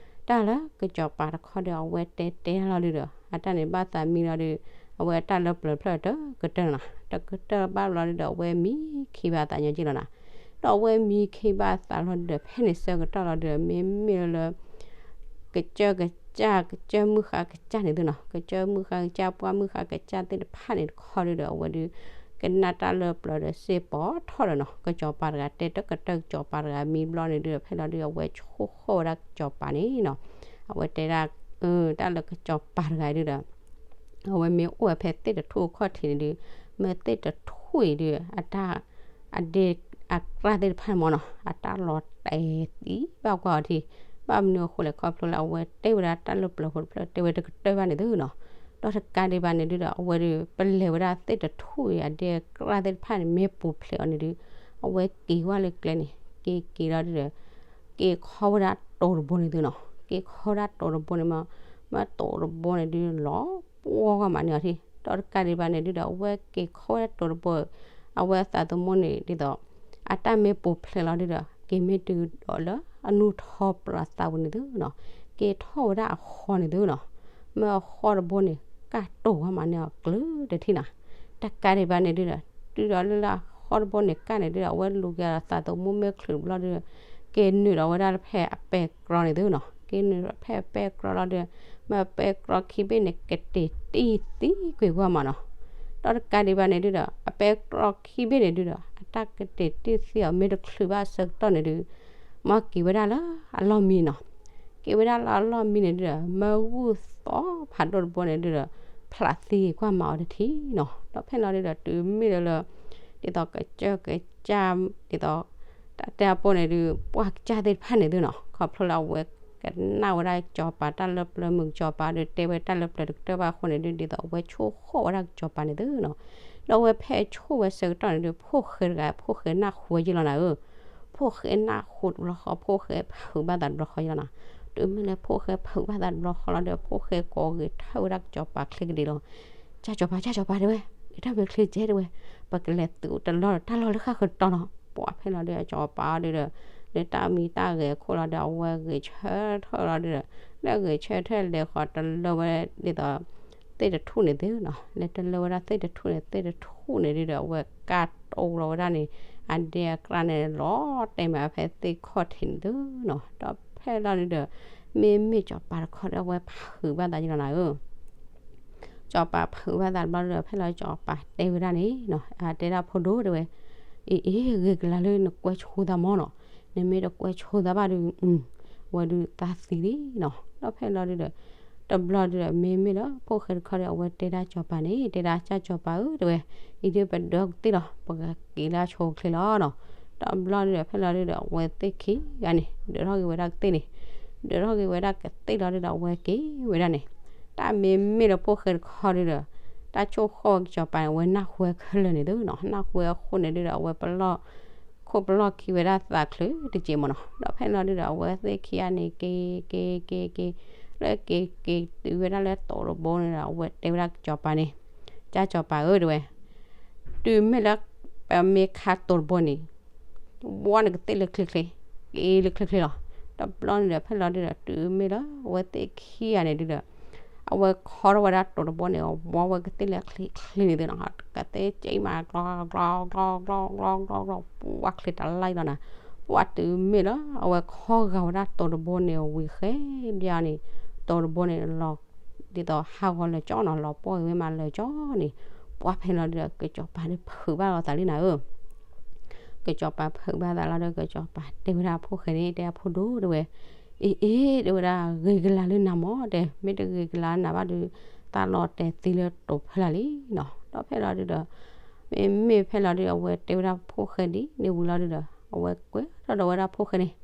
တၢ်လၢကစီၤပၤတခီဒီး အဝဲတဲတဲလီၤဒုဒီး အတၢ်န့ၣ်ဘၣ်သးမံလီၤဒုး အဝဲတၢ်လၢပျၢၤတဖျၢၣ်တကတၢၢ်နီၤ, တကတၢၢ်ဘၣ်လီၤဒုဒီး အဝဲမံခံဘၣ်သးညီက့ၤလီၤနီၤ, ဒီးအဝဲမံခံဘၣ်သးလီၤဒုဒီး ဖဲန့ၣ်ဆၢကတီၢ်လီၤဒုဒီး မ့မ့ၢ်လၢ ကစၢၢ်ကစၢ် ကစၢၢ်မုၢ်ဃါကစၢ်န့ၣ်သ့ၣ်နီၤ, ကစၢၢ်မုၢ်ဃါကစၢ် ပှၢ်မုၢ်ဃါကစၢ်သ့ၣ်တဖၣ်န့ၣ်တခီဒုဒီး အဝဲဒုး ကနၣ်တၢ်လၢပျၢၤဒီးစ့ၢ်ပိာ်ထီၣ်ဒီးနီၤ, ကစီၤပၤတဂၤတဲတကတၢၢ် ကစီၤပၤတဂၤမံဘျီန့ၣ်ဒုဒီး ဖဲလီၤဒုဒီး အဝဲဆိၣ်ဃီၣ်ဝဲဒၣ်ကစီၤပၤန့ၣ်နီၤ, အဝဲတဲဒၣ် တၢ်လၢကစီၤပၤတဂၤဒုဒီး အဝဲမ့ၢ်အိၣ်ဝဲဖဲသ့ၣ်တထူၣ်အခီၣ်ထံးန့ၣ်ဒုး မ့ၢ်သ့ၣ်တထူၣ်အံၤဒုး အတၢ် အဒ့အကြၢ်သ့ၣ်တဖၣ်န့ၣ်မ့ၢ်နီၤ အတၢ်လီၤတဲာ်သံဘၣ်ကွၢ်အီၤထံး, ဘၣ်မနုၤအဃိလဲၣ် ခီဖျိလၢအဝဲတဲဝဲဒၣ်တၢ်လၢပျၢၤဖိတဖျၢၣ် တဲဝဲတကတၢၢ်ဘၣ်န့ၣ်သ့ၣ်နီၤ, ဒီးတကးဒံးဘၣ်န့ၣ်ဒုဒီး အဝဲဒုး ပလဲၤဝဲဒၣ်သ့ၣ်တထူၣ်အံၤ အဒ့အကြၢ်သ့ၣ်တဖၣ်န့ၣ် မ့ၢ်ပူၤဖျဲးအီၤန့ၣ်ဒုး အဝဲက့ၤဝဲလၢကျဲန့ၣ် က့ၤက့ၤလီၤဒုဒီး က့ၤခီဝဲဒၣ်တိၤတဘိန့ၣ်သ့ၣ်နီၤ, က့ၤခီဝဲဒၣ်တိၤတဘိန့ၣ်မ့ၢ် မ့ၢ်တိၤတဘိန့ၣ်ဒုးလီၤပှီၢ်ကွၢ်မးန့ၢ်အီၤထံး, ဒီးတကးဒံးဘၣ်န့ၣ်ဒုဒီး အဝဲက့ၤခီဝဲဒၣ်တိၤတဘိ အဝဲအသးသမူန့ၣ်ဒ်သိး အတၢ်မ့ၢ်ပူၤဖျဲးလီၤဒုဒီး က့ၤမ့ၢ်တုၤဒီးလၢအနူၢ်ထီပျီသးပူၤန့ၣ်သ့ၣ်နီၤ, က့ၤထီၣ်ဝဲဒၣ်အဃီန့ၣ်သ့ၣ်နီၤ, မ့ၢ်အဃီတဘိန့ၣ် ကၢ်တိၤဝဲမးန့ၢ်အီၤကျၢၤတထံၣ်နီၤ, တကးဒံးဘၣ်န့ၣ်ဒုဒီး တုၤဒီးလၢလၢအဃီတဘိန့ၣ်ကၢ်န့ၣ်ဒုဒီး အဝဲလူၤက့ၤအသးသမူမ့ၢ်ချုးတဘျီဒုဒီး က့ၤနုာ်လီၤဝဲဒၣ်ဖဲအပဲတြီန့ၣ်သ့ၣ်နီၤ, က့ၤနုာ်ဖဲအပဲတြီလီၤဒုဒီး မ့ၢ်အပဲတြီခံဘ့ၣ်န့ၣ် ကတ့ၢ်တံၢ်သံကွံာ်ကွၢ်မးနီၤ, ဒီးတကးဒံးဘၣ်န့ၣ်ဒုဒီး အပဲတြီခံဘ့ၣ်န့ၣ်ဒုဒီး အတၢ်ကတ့ၢ်တံၢ်သံအီၤမ့ၢ်တချုးဘၣ်အဆၢကတီၢ်န့ၣ်ဒု မ့ၢ်က့ၤဝဲဒၣ်လၢအလီၢ်မံနီၤ, က့ၤဝဲဒၣ်လၢအလီၢ်မံန့ၣ်ဒုဒီး မ့ၢ်ဂုၢ်သီဖးဒိၣ်တဘိန့ၣ်ဒုဒီး ဖျးသံကွၢ်မးအီၤတထံၣ်နီၤ, ဒီးဖဲလီၤဒုဒီး တုၤမ့ၢ်လၢလၢ ဒ်သိးကစၢၢ်ကစၢ် ဒ်သိး တၢ်တဲအပိၢ်န့ၣ်ဒု ပှၢ်ကစၢ်သ့ၣ်တဖၣ်န့ၣ်သ့ၣ်နီၤ ခီဖျိလၢအဝဲကနၣ်ဝဲဒၣ်ကစီၤပၤတၢ်လၢပျၢၤ မုၢ်ကစီၤပၤဒုးတဲဝဲတၢ်လၢပျၢၤတကတၢၢ်ဘၣ်အဃိန့ၣ်ဒု ဒ်သိးအဝဲဆိၣ်ဃီၣ်ဝဲဒၣ်ကစီၤပၤန့ၣ်သ့ၣ်နီၤ, ဒီးအဝဲဖဲဆိၣ်ဝဲဆၢကတီၢ်န့ၣ်ဒု ဖိၣ်ဃဲတဂၤ ဖိၣ်ဃဲနၢ်ဟူဝဲယ့ၢ်လီၤနၤဧၢ, ဖိၣ်ဃဲနၢ်ဟူတဘျီဃီ ဖိၣ်ဃဲဖုးဘၣ်သးတဘျီဃီယ့ၢ်လီၤနၤ, တုၤမ့ၢ်လၢဖိၣ်ဃဲဖုးဘၣ်သးတဘျီဃီလီၤဒီး ဖိၣ်ဃဲကိးဂဲၤထၢၣ်ဝဲဒၣ်စီၤပၤချ့ကဒံးလီၤ. ကၢ်စီၤပၤ ကၢ်စီၤပၤ တဲဝဲ, ဂဲၤထၢၣ်မဲာ်ချ့ကဲ တဲဝဲ, ပကလဲၤသုးတလီၢ်ဒီးတၢ်လီၢ်လၢဃၣ်ဃၢၤတီၤလီၤ. ပှၢ်ဖဲလီၤဒုးဒီး စီၤပၤအီၤဒုးဒီး လၢတၢ်မံတၢ်ဂဲၤအခိၣ်လီၤဒီး အဝဲဂဲၤဆၢထၢၣ်လီၤဒုးဒီး လၢဂဲၤဆၢထၢၣ်လဲၤဃီၤတလၢဝဲဒ်သိး သ့ၣ်တထူၣ်န့ၣ်သုနီၤ, လဲၤတလၢဝဲဒၣ်သ့ၣ်တထူၣ်န့ၣ် သ့ၣ်တထူၣ်န့ၣ်ဒုးဒီး အဝဲကၢ်တိလီၤဝဲဒၣ်န့ၣ် အဒဲအကြၢးန့ၣ် လီၤတဲာ်မးဖဲသ့ၣ်ခီၣ်ထံးန့ၣ်သုနီၤ. ဒီးဖဲလီၤဒုးဒီး မ့မ့ၢ်စီၤပၤတခီဒီး အဝဲဖုးဘၣ်သးယလီၤနၤဧၢ စီၤပၤဖုးဘၣ်သးတဘျီဒီး ဖဲလီၤစီၤပၤတဲဝဲဒၣ်န့ၣ်နီၤ, တဲဒၣ်ဖိဒိၣ်တဲဝဲ, အ့ အ့ ဂ့ၤကလၤလၢနကွဲဆိသးမီၢ်နီၤ, နမ့ၢ်တကွဲဆိသးဘၣ်ဒီး ဝဲဒုးသးသံလံနီၤ. ဒီးဖဲလီၤဒုးဒီး တဘျီဒုးဒီး မ့မ့ၢ်လၢဖိၣ်ဃဲတခီဒီး အဝဲတဲဒၣ်စီၤပၤန့ၣ် တဲဒၣ်ကၢ်စီၤပၤဧၢ တဲဝဲ, အံၤဒုးပဒၢကသ့ၣ်လီၤ ပကက့ၤလၢအဆိအချ့လီၤနီၤ. တဘျီဒုးဒီး ဖဲလီၤဒုးဒီး အဝဲသ့ၣ်ခံဂၤန့ၣ် ဒၢးထီၣ်က့ၤဝဲဒၣ်ကသ့ၣ်န့ၣ်, ဒၢးထီၣ်က့ၤဝဲဒၣ်ကသ့ၣ်လီၤဒုးဒီး အဝဲက့ၤဝဲဒၣ်န့ၣ်, တၢ်မ့မ့ၢ်လၢဖိၣ်ဃဲတခီဒုးဒီး တၢ်ဆိၣ်ဃီၣ်ဝဲစီၤပၤန့ၣ် အဝဲနၢ်ဟူဝဲခဲလၢာ်န့ၣ်သုနီၤ, နၢ်ဟူဝဲအဃိန့ၣ်ဒုးဒီး အဝဲပလီၢ် ခိၣ်ပလီၢ်ခံဝဲဒၣ်သးချုးတက့ၢ်မ့ၢ်နီၤ. ဒီးဖဲလီၤဒုးဒီး အဝဲသ့ၣ်ခံဂၤန့ၣ် က့ၤ က့ၤ က့ၤ က့ၤ လၢက့ၤက့ၤတုၤဝဲဒၣ်လၢတိၤတဘိန့ၣ်ဒီး အဝဲတဲဝဲဒၣ်စီၤပၤန့ၣ်, ကၢ်စီၤပၤဧၢ တဲဝဲ, တုၤမ့ၢ်လၢ ပမ့ၢ်ခါတိၤတဘိန့ၣ် ဘှီနကသ့ၣ်လၢချ့ချ့, က့ၤလၢချ့ချ့လီၤ. တဘျီန့ၣ်ဒီး ဖဲလီၤဒုးဒီး တုၤမ့ၢ်လၢအဝဲသ့ၣ်ခံဂၤန့ၣ်ဒုးဒီး အဝဲခီထီၣ်ဝဲဒၣ်တိၤတဘိန့ၣ် ဘှီဝဲကသ့ၣ်လၢချ့ချ့န့ၣ်သုနီၤ, ကသ့ၣ်က့ၤမး ကျီ ကျီ ကျီ ကျီ ကျီ ကျီ ကျီ ပှၢ်ချ့တလါလီၤနၤ. ပှၢ်တုၤမ့ၢ်လၢအဝဲခီဂာ်ဝဲဒၣ်တိၤတဘိန့ၣ် ဝံၤဃဲဘျီန့ၣ် တိၤတဘိန့ၣ်လီၤ ဒ်သိးဟးဂီၤလၢာ်ကၠီနီၤ, လီၤပှီၢ်က့ၤဝဲမးလၢာ်ကၠီန့ၣ်, ပှၢ်ဖဲလီၤဒုးဒီး ကစီၤပၤဒုးဖုးဘၣ်လီၤသးလံနၤဧၢ ကစီၤပၤဖုးဘၣ်သးလီၤဒီး ကစီၤပၤတဲဝဲဒၣ်ဖိၣ်ဃဲန့ၣ် တဲအဖိဒိၣ်တဲဝဲ, အ့ အ့ တဲဝဲဒၣ် ဂ့ၤကလၤလၢနၤမီၢ် တဲ မ့ၢ်တဂ့ၤကလၤလၢနၤဘၣ်ဒီး သးလီၤတဲာ်သံလၢတိၤဖဲလၢ်လံနီၤ. ဒီးဖဲလီၤဒုးဒီး မ့မ့ၢ်ဖဲလီၤဒုး အဝဲတဲဝဲဒၣ်ဖိၣ်ဃဲဒ်န့ၣ်ဝံၤလီၤဒုးဒီး အဝဲကွဲထီၣ်ဒီးဝဲဒၣ်ဖိၣ်ဃဲန့ၣ်,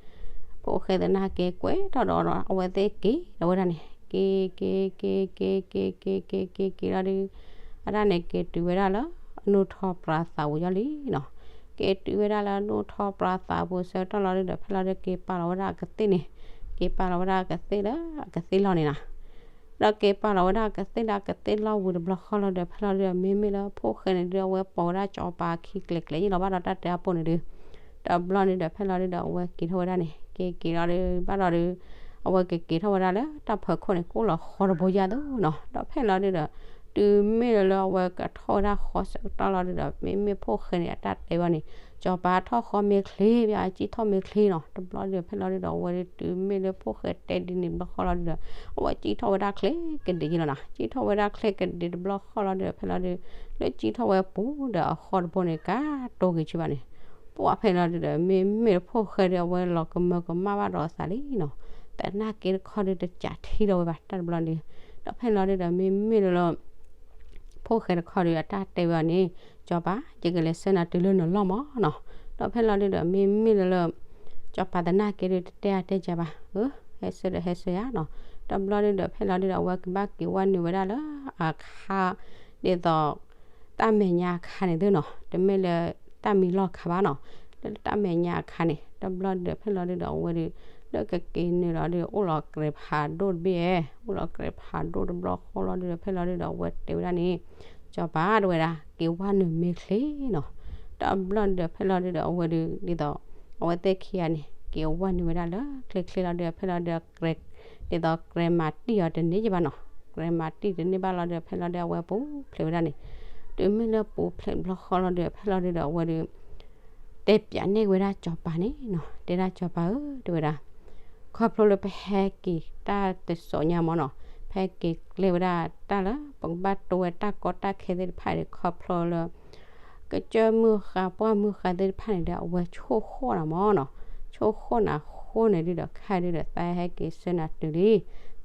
ဖိၣ်ဃဲသနာ်က့ကွဲထီၣ်ဒီး အဝဲသ့ၣ်က့ၤဒီးဝဲဒၣ်န့ၣ် က့ၤ က့ၤ က့ၤ က့ၤ က့ၤ က့ၤ က့ၤ က့ၤလီၤဒုး အတၢ်န့ၣ်က့ၤတုၤဝဲဒၣ်လၢ အနိၣ်ထီၣ်ပြးသးပူၤယီၤလံနီၤ. က့ၤတုၤဝဲဒၣ်လၢအနိၣ်ထီၣ်ပြးသးပူၤဆၢကတီၢ်လီၤဒုးဒီး ဖဲလီၤဒုးက့ၤပာ်လီၤဝဲဒၣ်အကသ့ၣ်န့ၣ်, က့ၤပာ်လီၤဝဲဒၣ်အကသ့ၣ်လၢအကသ့ၣ်လီၢ်န့ၣ်နီၤ. ဒီးက့ၤပာ်လီၤဝဲဒၣ်အကသ့ၣ်လၢအကသ့ၣ်လီၢ်ဝံၤတဘျီဃီလီၤဒုး ဖဲလီၤဒုးဒီး မ့မ့ၢ်လၢဖိၣ်ဃဲန့ၣ်ဒုး အဝဲပိာ်ဝဲဒၣ်စီၤပၤခံကျဲၤကျဲၤယံၤလီၤဘၣ်ဒီးတၢ်တဲအပူၤန့ၣ်ဒုး တဘျီန့ၣ်ဒီး ဖဲလီၤဒုးဒီး အဝဲက့ၤထီၣ်ဝဲဒၣ်န့ၣ် က့ၤက့ၤလီၤဒုး ဘၣ်ဒီးဒုး အဝဲကက့ၤထီၣ်ဝဲဒၣ်လၢတၢ်ဖီခိၣ်န့ၣ် ကအိၣ်လီၤဃီတဘိယါသုနီၤ. ဒီးဖဲလီၤဒုးဒီး တုၤမ့ၢ်လၢအဝဲကထီၣ်ဝဲဒၣ်ဃီဆၢကတီၢ်လီၤဒုးဒီး မ့မ့ၢ်ဖိၣ်ဃဲန့ၣ် အတၢ်တဲဝဲန့ၣ် စီၤပၤထီၣ်ဃီမ့ၢ်ချ့ ဘၣ်အကံၣ်ထီၣ်မ့ၢ်ချ့နီၤ. တဘျီဒုးဒီး ဖဲလီၤဒုးဒီး အဝဲဒုးတုၤမ့ၢ်လၢဖိၣ်ဃဲတဲဒ်န့ၣ်တဘျီဃီလီၤဒုးဒီး အဝဲကံၣ်ထီၣ်ဝဲဒၣ်ချ့ကဒံးယံၤလီၤနီၤ. ကံၣ်ထီၣ်ဝဲဒၣ်ချ့ကဒံးတဘျီဃီလီၤဒုးဒီး ဖဲလီၤဒုး လၢကံၣ်ထီၣ်ဝဲပူၤဒီးအဃီတဘိန့ၣ် ကတိၤက့ၤဆံးဘၣ်န့ၣ် ပှၢ်ဖဲလီၤဒုးဒီး မ့မ့ၢ်လၢဖိၣ်ဃဲဒုး အဝဲလီၤကမၢကမၣ်ဘၣ်ဒီးအသးလံနီၤ. သနာ်က့တခီဒုး တကးထံဒီးဝဲဘၣ်တၢ်တဘျီန့ၣ်. ဒီးဖဲလီၤဒုးဒီး မ့မ့ၢ်လၢ ဖိၣ်ဃဲတခီဒုး အတၢ်တဲဝဲအီၤန့ၣ် စီၤပၤ ယကလဲၤဆှၢနၤတုၤလၢနလီၢ်မီၢ်နီၤ. ဒီးဖဲလီၤဒုးဒီး မ့မ့ၢ်လၢ စီၤပၤသနာ်က့ဒုး တတဲအါတဲကးဘၣ်, ဟဲဆှၢဒီးဟဲဆှၢယၤနီၤ. တဘျီဒုးဒီး ဖဲလီၤဒုးဒီး အဝဲကဘၣ်က့ၤဝဲနုာ်ဝဲဒၣ်လၢအခါ ဒ်သိး တၢ်မဲာ်ညါအခါန့ၣ်သုနီၤ, တမ့ၢ်လၢတၢ်မံလီၢ်အခါဘၣ်နီၤ, လၢတၢ်မဲာ်ညါအခါန့ၣ်. တဘျီဒုးဒီး ဖဲလီၤဒုးဒီး အဝဲဒုး လၢကက့ၤနုာ်လီၤဒုး အိၣ်လီၤကြဲးဖးဒိၣ်တဘ့ၣ်, အိၣ်လီၤကြဲးဖးဒိၣ်တဘျီဃီလီၤဒုးဒီး ဖဲလီၤဒုးဒီး အဝဲတဲဝဲဒၣ်န့ၣ် စီၤပၤ တဲဝဲဒၣ် က့ၤဝဲနုာ်မ့ၢ်ချ့နီၤ. တဘျီဒုးဒီး ဖဲလီၤဒုးဒီး အဝဲဒုး ဒ်သိး အဝဲသ့ၣ်ခံဂၤန့ၣ် က့ၤဝဲနုာ်ဝဲဒၣ်လၢချ့ချ့လီၤဒုးဒီး ဖဲလီၤဒုး ဒ်သိးကြဲးမၤတံၢ်အီၤတန့ၢ်ယဘၣ်နီၤ, ကြဲးမၤတံၢ်တန့ၢ်ဘၣ်လီၤဒုးဒီး ဖဲလီၤဒုး အဝဲပူၤဖျဲးဝဲဒၣ်န့ၣ်. တုၤမ့ၢ်လၢပူၤဖျဲးတဘျီဃီလီၤဒုးဒီး ဖဲလီၤဒုးဒီး အဝဲဒုး တဲပၠးန့ၢ်ဝဲဒၣ်စီၤပၤန့ၣ်နီၤ, တဲဒၣ်စီၤပၤဧၢ တဲဝဲဒၣ်, ခီဖျိလၢပဟဲက့ၤတၢ်တစိးညါမီၢ်နီၤ, ပဟဲက့ၤကျဲဝဲဒၣ်တၢ်လၢ ပကဘၣ်တိဝဲတၢ်ကီတၢ်ခဲသ့ၣ်တဖၣ်န့ၣ် ခီဖျိလၢ ကစၢၢ်မုၢ်ဃါ ပှၢ်မုၢ်ဃါသ့ၣ်တဖၣ်န့ၣ်ဒီး အဝဲဆိၣ်ဃီၣ်နၤမီၢ်နီၤ, ဆိၣ်ဃီၣ်နၤအဃိန့ၣ်ဒုးဒီး ခဲဒုးဒီး သးဟဲက့ၤဆှၢနၤတုၤလံ.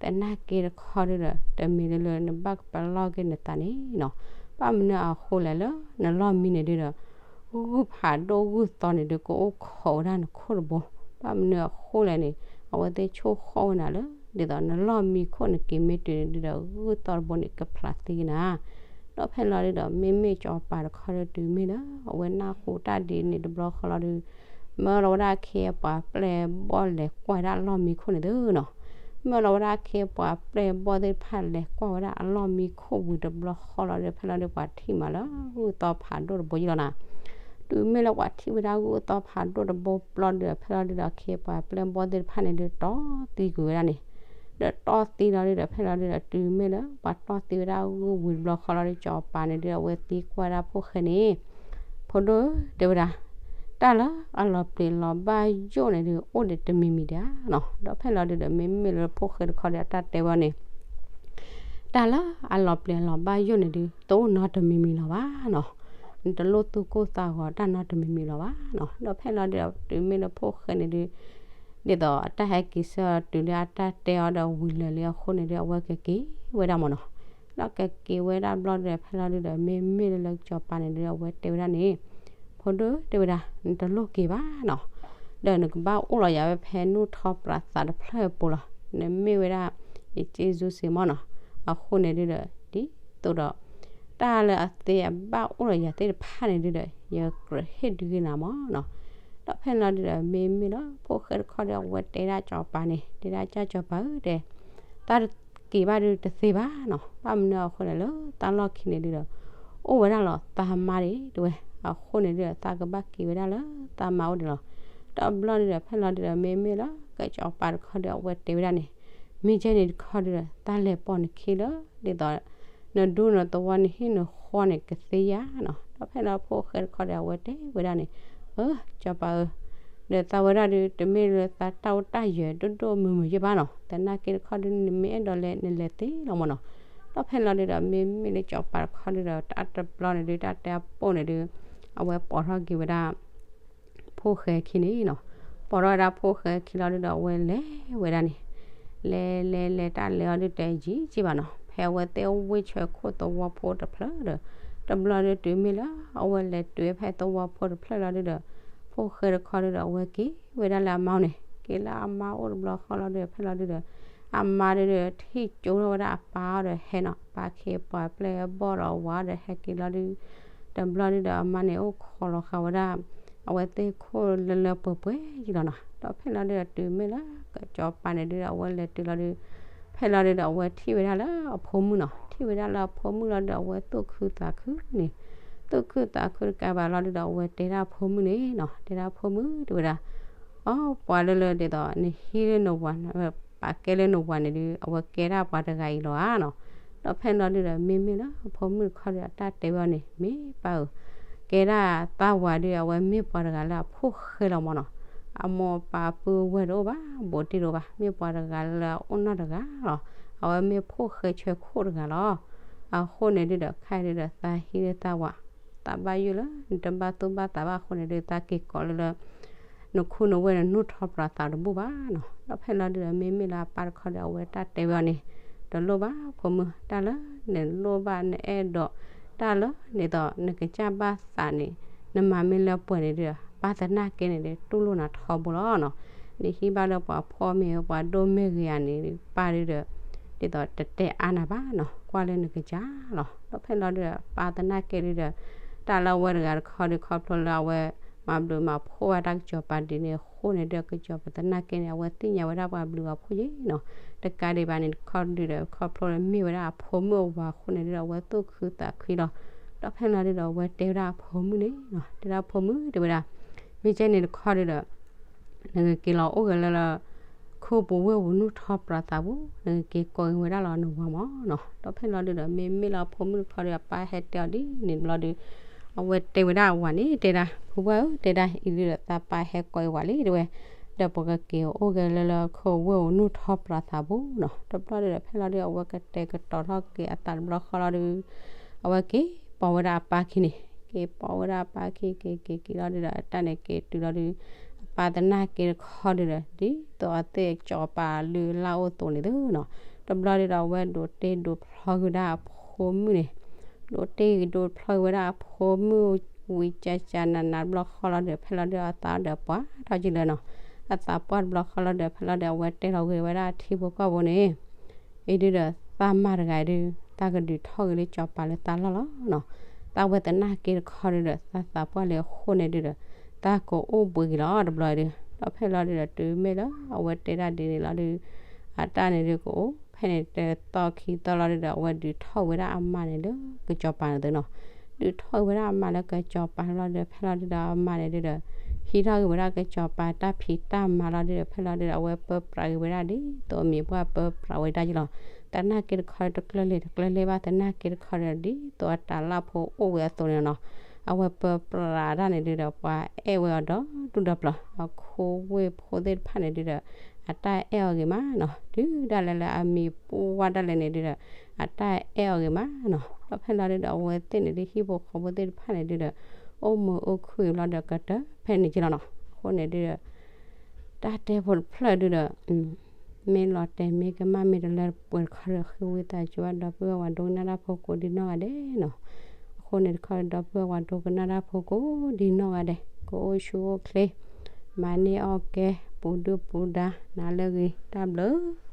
သနာ်က့တခီဒုးဒီး တမံၤလၢလၢနဘၣ်ကပလီၢ်က့ၤနသးန့ၣ်နီၤ, ဘၣ်မနုၤအဃိလဲၣ်လၢနလီၢ်မံန့ၣ်ဒုးဒီး ဂုၢ်ဖးဒိၣ်ဂုၢ်သီန့ၣ်ဒုး ကအိၣ်ခိးဝဲဒၣ်နခိၣ်တဘိ, ဘၣ်မနုၤအဃိလဲၣ်န့ၣ် အဝဲသ့ၣ်ဆိၣ်ဃီၣ်ဝဲနၤလၢ ဒ်သိးနလီၢ်မံခိၣ်နက့ၤမ့ၢ်တုၤန့ၣ်ဒုးဒီး ဂုၢ်သီတဘိန့ၣ် ကဖျးသံကနၤ. ဒီးဖဲလီၤဒုးဒီး မ့မ့ၢ်စီၤပၤတခီဒုး တုၤမ့ၢ်လၢ အဝဲနၢ်ဟူတၢ်ဒ်န့ၣ်တဘျီဃီလီၤဒုး မၢလီၤဝဲဒၣ်အခ့အပှၤပျဲၢ်ဘီၣ်လဲၤကွၢ်ဒၣ်လီၢ်မံခိၣ်န့ၣ်သုနီၤ. မ့ၢ်လီၤဝဲဒၣ်အခ့အပှၤပျဲၢ်ဘီၣ်သ့ၣ်တဖၣ်လဲၤကွၢ်ဝဲဒၣ်အလီၢ်မံခိၣ်ဝံၤတဘျီဃီလီၤဒီး ဖဲလီၤဒုးပှၤထံၣ်မးလၢဂုၢ်သီဖးဒိၣ်တဘိယံလီၤနၤ. တုၤမ့ၢ်လၢပှၤထံၣ်ဝဲဒၣ်ဂုၢ်သီဖးဒိၣ်တဘိဘျီဒီး ဖဲလီၤဒုးဒီးအခ့အပှၤပျဲၢ်ဘီၣ်သ့ၣ်တဖၣ်န့ၣ်ဒုးတီသံကွံာ်ဝဲဒၣ်န့ၣ်, ဒီးတီသံလီၤဒုးဒီး ဖဲလီၤဒုးဒီး တုၤမ့ၢ်လၢပှၤတီသံဝဲဒၣ်ဂုၢ်ဝံၤတဘျီဃီလီၤဒီး စီၤပၤန့ၣ်ဒုး အဝဲသံကွၢ်ဝဲဒၣ်ဖိၣ်ဃဲန့ၣ်, ဖိဒိၣ်တဲဝဲဒၣ်, တၢ်လၢအလီၤပျံၤလီၤဘၣ်ယိၣ်န့ၣ်ဒုး အိၣ်ဒီးတမံၤမံၤဒံးဧါနီၤ. ဒီးဖဲလီၤဒုးဒီး မ့မ့ၢ်လၢဖိၣ်ဃဲတခီဒီးအတၢ်တဲဝဲန့ၣ် တၢ်လၢအလီၤပျံၤလီၤဘၣ်ယိၣ်န့ၣ်ဒုး တအိၣ်နီတမံၤမံၤလီၤဘၣ်နီၤ. နတလိၣ်သူၣ်ကိၢ်သးဂီၤတၢ်နီတမံၤမံၤလီၤဘၣ်နီၤ. ဒီးဖဲလီၤဒုးဒီး တုၤမ့ၢ်လၢဖိၣ်ဃဲန့ၣ်ဒုး ဒ်သိးအတၢ်ဟဲက့ၤဆၢတုၤလၢအတၢ်တဲအီၤဒီးဝံၤလၢာ်လံအဃိန့ၣ်ဒုး အဝဲကက့ၤဝဲဒၣ်မ့ၢ်နီၤ. ဒီးကက့ၤဝဲဒၣ်ဘျီဒုးဒီး ဖဲလီၤဒုးဒီး မ့မ့ၢ်လၢစီၤပၤန့ၣ်ဒုး အဝဲတဲဝဲဒၣ်န့ၣ်, ဖိဒိၣ်တဲဝဲဒၣ် နတလိၣ်က့ၤဘၣ်နီၤ. ဒီးနကဘၣ်အိၣ်လီၤယၤဝဲဖဲနူၢ်ထီပြးသးတဖျၢၣ်အပူၤလီၤ. နမ့ၢ်ဝဲဒၣ် ယစ့ၣ်စူစ့မ့ၢ်နီၤ. အဃိန့ၣ်ဒုးဒီး ဒ်သိးဒီး တၢ်လၢအသ့အဘၣ်အိၣ်လီၤယၤသ့ၣ်တဖၣ်န့ၣ်ဒုးဒီး ယကြၢးဟ့ၣ်ဒုးက့ၤနၤမ့ၢ်နီၤ. ဒီးဖဲလီၤဒုးဒီး မ့မ့ၢ်လၢဖိၣ်ဃဲတခီဒီး အဝဲတဲဒၣ်စီၤပၤန့ၣ်, တဲဒၣ်ကၢ်စီၤပၤဧၢတဲ, တၢ်တက့ၤဘၣ်ဒုးတသ့ဘၣ်နီၤ. ဘၣ်မနုၤအဃိန့ၣ် လၢတၢ်လီၢ်ခံန့ၣ်ဒုးဒီး အိၣ်ဝဲဒၣ်လီၤသးမါဒံးတဲဝဲ. အဃိန့ၣ်ဒုးဒီး သးကဘၣ်က့ၤဝဲဒၣ်လၢသးမါအိၣ်ဒံးလီၤ. ဒီးဘျီဒုးဒီး ဖဲလီၤဒုးဒီး မ့မ့ၢ်လၢကစီၤပၤတခီဒီး အဝဲတဲဝဲဒၣ်န့ၣ်, မ့ၢ်ကဲန့ၣ်တခီဒုးဒီး တၢ်လဲၤပိာ်နခံလၢ ဒ်သိး နဒူနသဝီနဟံၣ်နဃီန့ၣ်ကသ့ဧါနီၤ. ဒီးဖဲလီၤဖိၣ်ဃဲတခီဒီး အဝဲတဲဝဲဒၣ်န့ၣ်, အၢ စီၤပၤဧၢ, ဒီးသးဝဲဒၣ်ဒုး တမ့ၢ်လၢသးတၢ်အိၣ်တၢ်ယၢၤဒိၣ်ဒိၣ်မုၢ်မုၢ်ယဲၢ်ဘၣ်နီၤ. သနာ်က့တခီဒုး နမ့ၢ်အဲၣ်ဒိးလဲၤ နလဲၤသ့လီၤမ့ၢ်နီၤ. ဒီးဖဲလီၤဒုးဒီး မ့မ့ၢ်လၢစီၤပၤတခီဒုးဒီး တၢ်တဘျီန့ၣ်ဒုး တၢ်တဲအပိၢ်န့ၣ်ဒုး အဝဲပိာ်ထီၣ်က့ၤဝဲဒၣ် ဖိၣ်ဃဲခံန့ၣ်နီၤ. ပိာ်ထီၣ်ဝဲဒၣ်ဖိၣ်ဃဲခံလီၤဒုးဒီး အဝဲလဲၤဝဲဒၣ်န့ၣ်, လဲၤလဲၤလဲၤ တၢ်လဲၤအီၤဒုးတယံာ်က့ဘၣ်နီၤ. ဖဲအဝဲသ့ၣ်အိၣ်ဝ့ၢ်ဆၢခိၣ်သဝီဖိတဖျၢၣ်ဒီး တဘျီဒုးတုၤမ့ၢ်လၢ အဝဲလဲၤတုၤဖဲသဝီဖိတဖျၢၣ်လီၤဒုးဒီး ဖိၣ်ဃဲတခီဒုးဒီး အဝဲက့ၤဝဲဒၣ်လၢအမါန့ၣ်, က့ၤလၢအမါအိၣ်တဘျီဃီလီၤဒုးဒီး ဖဲလီၤဒုးဒီး အမါဒုးဒီး ထံၣ်ကၠိထီၣ်ဝဲဒၣ်အပၢ်အီၤဒီးဟဲနီၤ, ပၢ်ခ့ပှၤပျဲၢ်အဘီၣ်ဒီးအဝၤဒီးဟဲက့ၤလီၤဒုး, တဘျီဒုးဒီးအမါန့ၣ်အိၣ်ခိးလီၤဃာ်ဝဲဒၣ် အဝဲသ့ၣ်ခိၣ်လၢလၢပှဲၤပှဲၤယံလီၤနီၤ. ဒီးဖဲလီၤဒုးဒီးတုၤမ့ၢ်လၢကစီၤပၤန့ၣ်ဒုးဒီး အဝဲလဲၤတုၤလီၤဒုး ဖဲလီၤဒုးဒီးအဝဲထံၣ်ဝဲဒၣ်လၢအဖိမုၣ်နီၤ, ထံၣ်ဝဲဒၣ်လၢအဖိမုၣ်လီၤဒုးဒီး အဝဲသူၣ်ခုသးခုန့ၣ်, သူၣ်ခုသးခုတကးဘၣ်လီၤဒုးဒီး အဝဲတဲဒၣ်အဖိမုၣ်န့ၣ်နီၤ, တဲဒၣ်အဖိမုၣ်တဲဝဲဒၣ်, အိ ပှၤလၢလၢဒ်သိး နဟံးလၢနဝၤ ပာ်ကဲလၢနဝၤန့ၣ်ဒုး အဝဲကဲဒၣ်ပှၤတဂၤအံၤလီၤဧါနီၤ. ဒီးဖဲလီၤဒုးဒီး မ့မ့ၢ်လၢအဖိမုၣ်တခီဒီး အတၢ်တဲဝဲအီၤန့ၣ် မ့ၢ်ပၢ်ဧၢ, ကဲဒၣ်သးဝၤဒုး အဝဲမ့ၢ်ပှၤတဂၤလၢအဖိၣ်ဃဲလီၤမ့ၢ်နီၤ, အမိၢ်အပၢ်ပုၢ်ဝဲၢ်တအိၣ်ဘၣ် ဘူးတံၢ်တအိၣ်ဘၣ်, မ့ၢ်ပှၤတဂၤလၢအအိၣ်နီတဂၤလီၤ, အဝဲမ့ၢ်ဖိၣ်ဃဲဆၢခိၣ်တဂၤလီၤ. အဃိန့ၣ်ဒုးဒီး ခဲအံၤဒုးဒီး သးဟံးလၢသးဝၤ သးဘၣ်ယိၣ်လၢ နတဘၣ်သူၣ်ဘၣ်သးဘၣ်အဃိန့ၣ်ဒုး သးက့ၤကိးလၢလၢ နခူနဝဲၢ်နနူၢ်ထီၣ်ပြးသးတဘူၣ်ဘၣ်နီၤ. ဒီးဖဲလီၤဒုးဒီး မ့မ့ၢ်လၢအပၢ်တခီဒီး အဝဲတၢ်တဲဝဲအီၤန့ၣ်, တလိၣ်ဘၣ်ဖိမုၣ်, တၢ်လၢနလိၣ်ဘၣ်နအဲၣ်ဒိး, တၢ်လၢဒ်သိးနကစၢ်ဘၣ်သးန့ၣ်, နမၤမ့ၢ်လၢပှဲၤန့ၣ်ဒုး ပၢ်သနာ်က့န့ၣ်ဒုး တူၢ်လိာ်နၤထီဘိလီၤနီၤ. နဟံးဘၣ်လၢပှၤဖှီၣ်မ့ၢ်ဂ့ၤ ပှၤဒိၣ်မ့ၢ်ဂ့ၤဧါန့ၣ် ပၢ်ဒုးဒီး ဒ်သိးတတဲအါနၤဘၣ်နီၤ, ကွၢ်လၢနကစၢ်လီၤ. ဒီးဖဲလီၤဒုးဒီး ပၢ်သနာ်က့ဒုးဒီး တၢ်လၢအဝဲတဂၤတခီဒုး ခီဖျိလၢအဝဲ မၤဘျုးမၤဖှိၣ်ဝဲတၢ်ကစီၤပၤဒ်န့ၣ်အဃိန့ၣ်ဒုး ကစီၤပၤသနာ်က့န့ၣ် အဝဲသ့ၣ်ညါဝဲဒၣ်ပှၤဘျုးပှၤဖှိၣ်ယဲနီၤ. တကးဒံးဘၣ်န့ၣ်တခီဒုးဒီး ခီဖျိလၢမ့ၢ်ဝဲဒၣ်အဖိမုၣ်အဝၤအဃိန့ၣ်ဒုးဒီး အဝဲသူၣ်ခုသးခုလီၤ. ဒီးဖဲလီၤဒုးဒီး အဝဲတဲဝဲဒၣ်အဖိမုၣ်န့ၣ်နီၤ, တဲဒၣ်အဖိမုၣ်တဲဝဲဒၣ်, မ့ၢ်ကဲန့ၣ်တခီဒုးဒီး နကက့ၤလီၤအိၣ်ဂဲၤလၢလၢ ခိၣ်ပူၤဝ့ၢ်ပူၤနူၢ်ထီၣ်ပြးသးပူၤ နကက့ၤကိးက့ၤဝဲဒၣ်လီၤနဝၤမ့ၢ်နီၤ. ဒီးဖဲလီၤဒုးဒီး မ့မ့ၢ်လၢအဖိမုၣ်တခီဒီး အပၢ်ဟဲတဲအီၤဒ်န့ၣ်တဘျီဒုး အဝဲတဲဝဲဒၣ်အဝၤန့ၣ် တဲဒၣ် ဖုဝဲၢ်ဧၢ တဲဒၣ်အံၤဒုးဒီး သးပၢ်ဟဲကိးအဝၤလံတဲဝဲ, ဒီးပကက့ၤအိၣ်ဂဲၤလၢလၢခိၣ်ဝ့ၢ်ပူၤနူၢ်ထီၣ်ပြးသးပူၤနီၤ. တဘျီဒုးဒီး ဖဲလီၤဒုး အဝဲကတဲာ်ကတီၤထီၣ်က့ၤအသးတဘျီဃီလီၤဒုး အဝဲက့ၤပိာ်ဝဲဒၣ်အပၢ်ခံန့ၣ်, က့ၤပိာ်ဝဲဒၣ်အပၢ်ခံ က့ၤက့ၤက့ၤလီၤဒုးဒီး အတၢ်န့ၣ်က့ၤတုၤလီၤဒုး အပၢ်သနာ်က့တခီဒုးဒီး ဒ်သိးအသ့ၣ်ကစီၤပၤလၢလၢအိၣ်သိးန့ၣ်သုနီၤ. တဘျီဒုးဒီး အဝဲဒိးတ့ဒိးဖျီက့ၤဝဲဒၣ်အဖိမုၣ်န့ၣ်, ဒိးတ့ဒိးဖျီက့ၤဝဲဒၣ်အဖိမုၣ် ဝံၤကကနးနးတဘျီဃီလီၤဒုး ဖဲလီၤဒုးအသးဒီးပှၢ်ထီၣ်ကံလၢနီၤ. အသးပှၢ်တဘျီဃီလီၤဒုး ဖဲလီၤဒုး အဝဲတဲလီၤဂ့ၤဝဲဒၣ်အထံဖိကီၢ်ဖိန့ၣ် အံၤဒုးဒီး သးမါတဂၤအံၤဒုး တၢ်ကဒုးထီၣ်ဂ့ၤလၢစီၤပၤလၢသးလီၢ်လီၤနီၤ. သးဝဲသနာ်က့တခီဒုးဒီး သးသးပှၢ်လံအဃိန့ၣ်ဒုးဒီး တၢ်ကအိၣ်ဘှံးက့ၤလီၤတဘျီဒုး. ဒီးဖဲလီၤဒုးဒီး တုၤမ့ၢ်လၢအဝဲတဲဒၣ်ဒ်န့ၣ်လီၤဒုး အတၢ်န့ၣ်ဒုးကအိၣ်ဖဲန့ၣ်တသီခံသီလီၤဒုးဒီး အဝဲဒုးထီၣ်ဝဲဒၣ်အမါန့ၣ်လၢကစီၤပၤန့ၣ်သုနီၤ. ဒုးထီၣ်ဝဲဒၣ်အမါလၢကစီၤပၤလီၤဒုးဒီး ဖဲလီၤဒုးဒီးအမါန့ၣ်ဒုးဒီး ဟံးထီၣ်က့ၤဝဲဒၣ်ကစီၤပၤတၢ်ဖံးတၢ်မၤလီၤဒုးဒီး ဖဲလီၤဒုးဒီး အဝဲပၢပြးက့ၤဝဲဒၣ်ဒ်သိးအမံၤပှၢ်ပၢပြးဝဲဒၣ်က့ၤလီၤ. သနာ်က့တခီဒီးတကျၢၢ်လံ တကျၢၢ်လံဘၣ် သနာ်က့တခီဒီးဒ်သိးအတၢ်လၢ်ဖိအိၣ်ဝဲအသိးန့ၣ်နီၤ. အဝဲပၢပြးတၢ်န့ၣ်ဒုးဒီး ပှၤအဲၣ်ဝဲအီၤဒီးဒူၣ်ဒီးပျီၤ အခိဝ့ၢ်ဖိသ့ၣ်တဖၣ်န့ၣ်ဒုးဒီး အတၢ်အဲၣ်အီၤဂ့ၤမးနီၤ. တုၤဒၣ်လဲာ်လၢအမံၤပှၢ်ဒၣ်လဲာ်န့ၣ်ဒုးဒီး အတၢ်အဲၣ်အီၤဂ့ၤမးနီၤ. ဒီးဖဲလီၤဒုးဒီး အဝဲသ့ၣ်န့ၣ်ဒုး ဟံၣ်ဖိဃီဖိသ့ၣ်တဖၣ်န့ၣ်ဒုးဒီး အိၣ်မုာ်အိၣ်ခုၣ်လီၤဒီးကတၢၢ်ဖဲန့ၣ်က့လီၤနီၤ. အဃိန့ၣ်ဒုးဒီး တၢ်တဲဖိတဖျၢၣ်ဒုးဒီး မ့ၢ်လီၤတဲာ်မ့ၢ်ကမၣ်မ့ၢ်တလၢပှဲၤတခီဒီး ဃ့ဝံသးစူၤဘၣ်ဒီပုၢ်ဝဲၢ်ဝဲဒိကနၣ်တၢ်ဖိကိးဒ်နီၢ်ဂၤဒဲးနီၤ. အဃိန့ၣ်တခီဒီး ဒီပုၢ်ဝဲၢ်ဝဲဒိကနၣ်တၢ်ဖိကိးဒ်နီၢ်ဂၤဒဲး ကအိၣ်ဆူၣ်အိၣ်ချ့ မၤန့ၢ်အီၣ်ကဲ ပူၤဒုၣ်ပူၤဒါ နၤလၢအဂ့ၤ တၢ်ဘျုး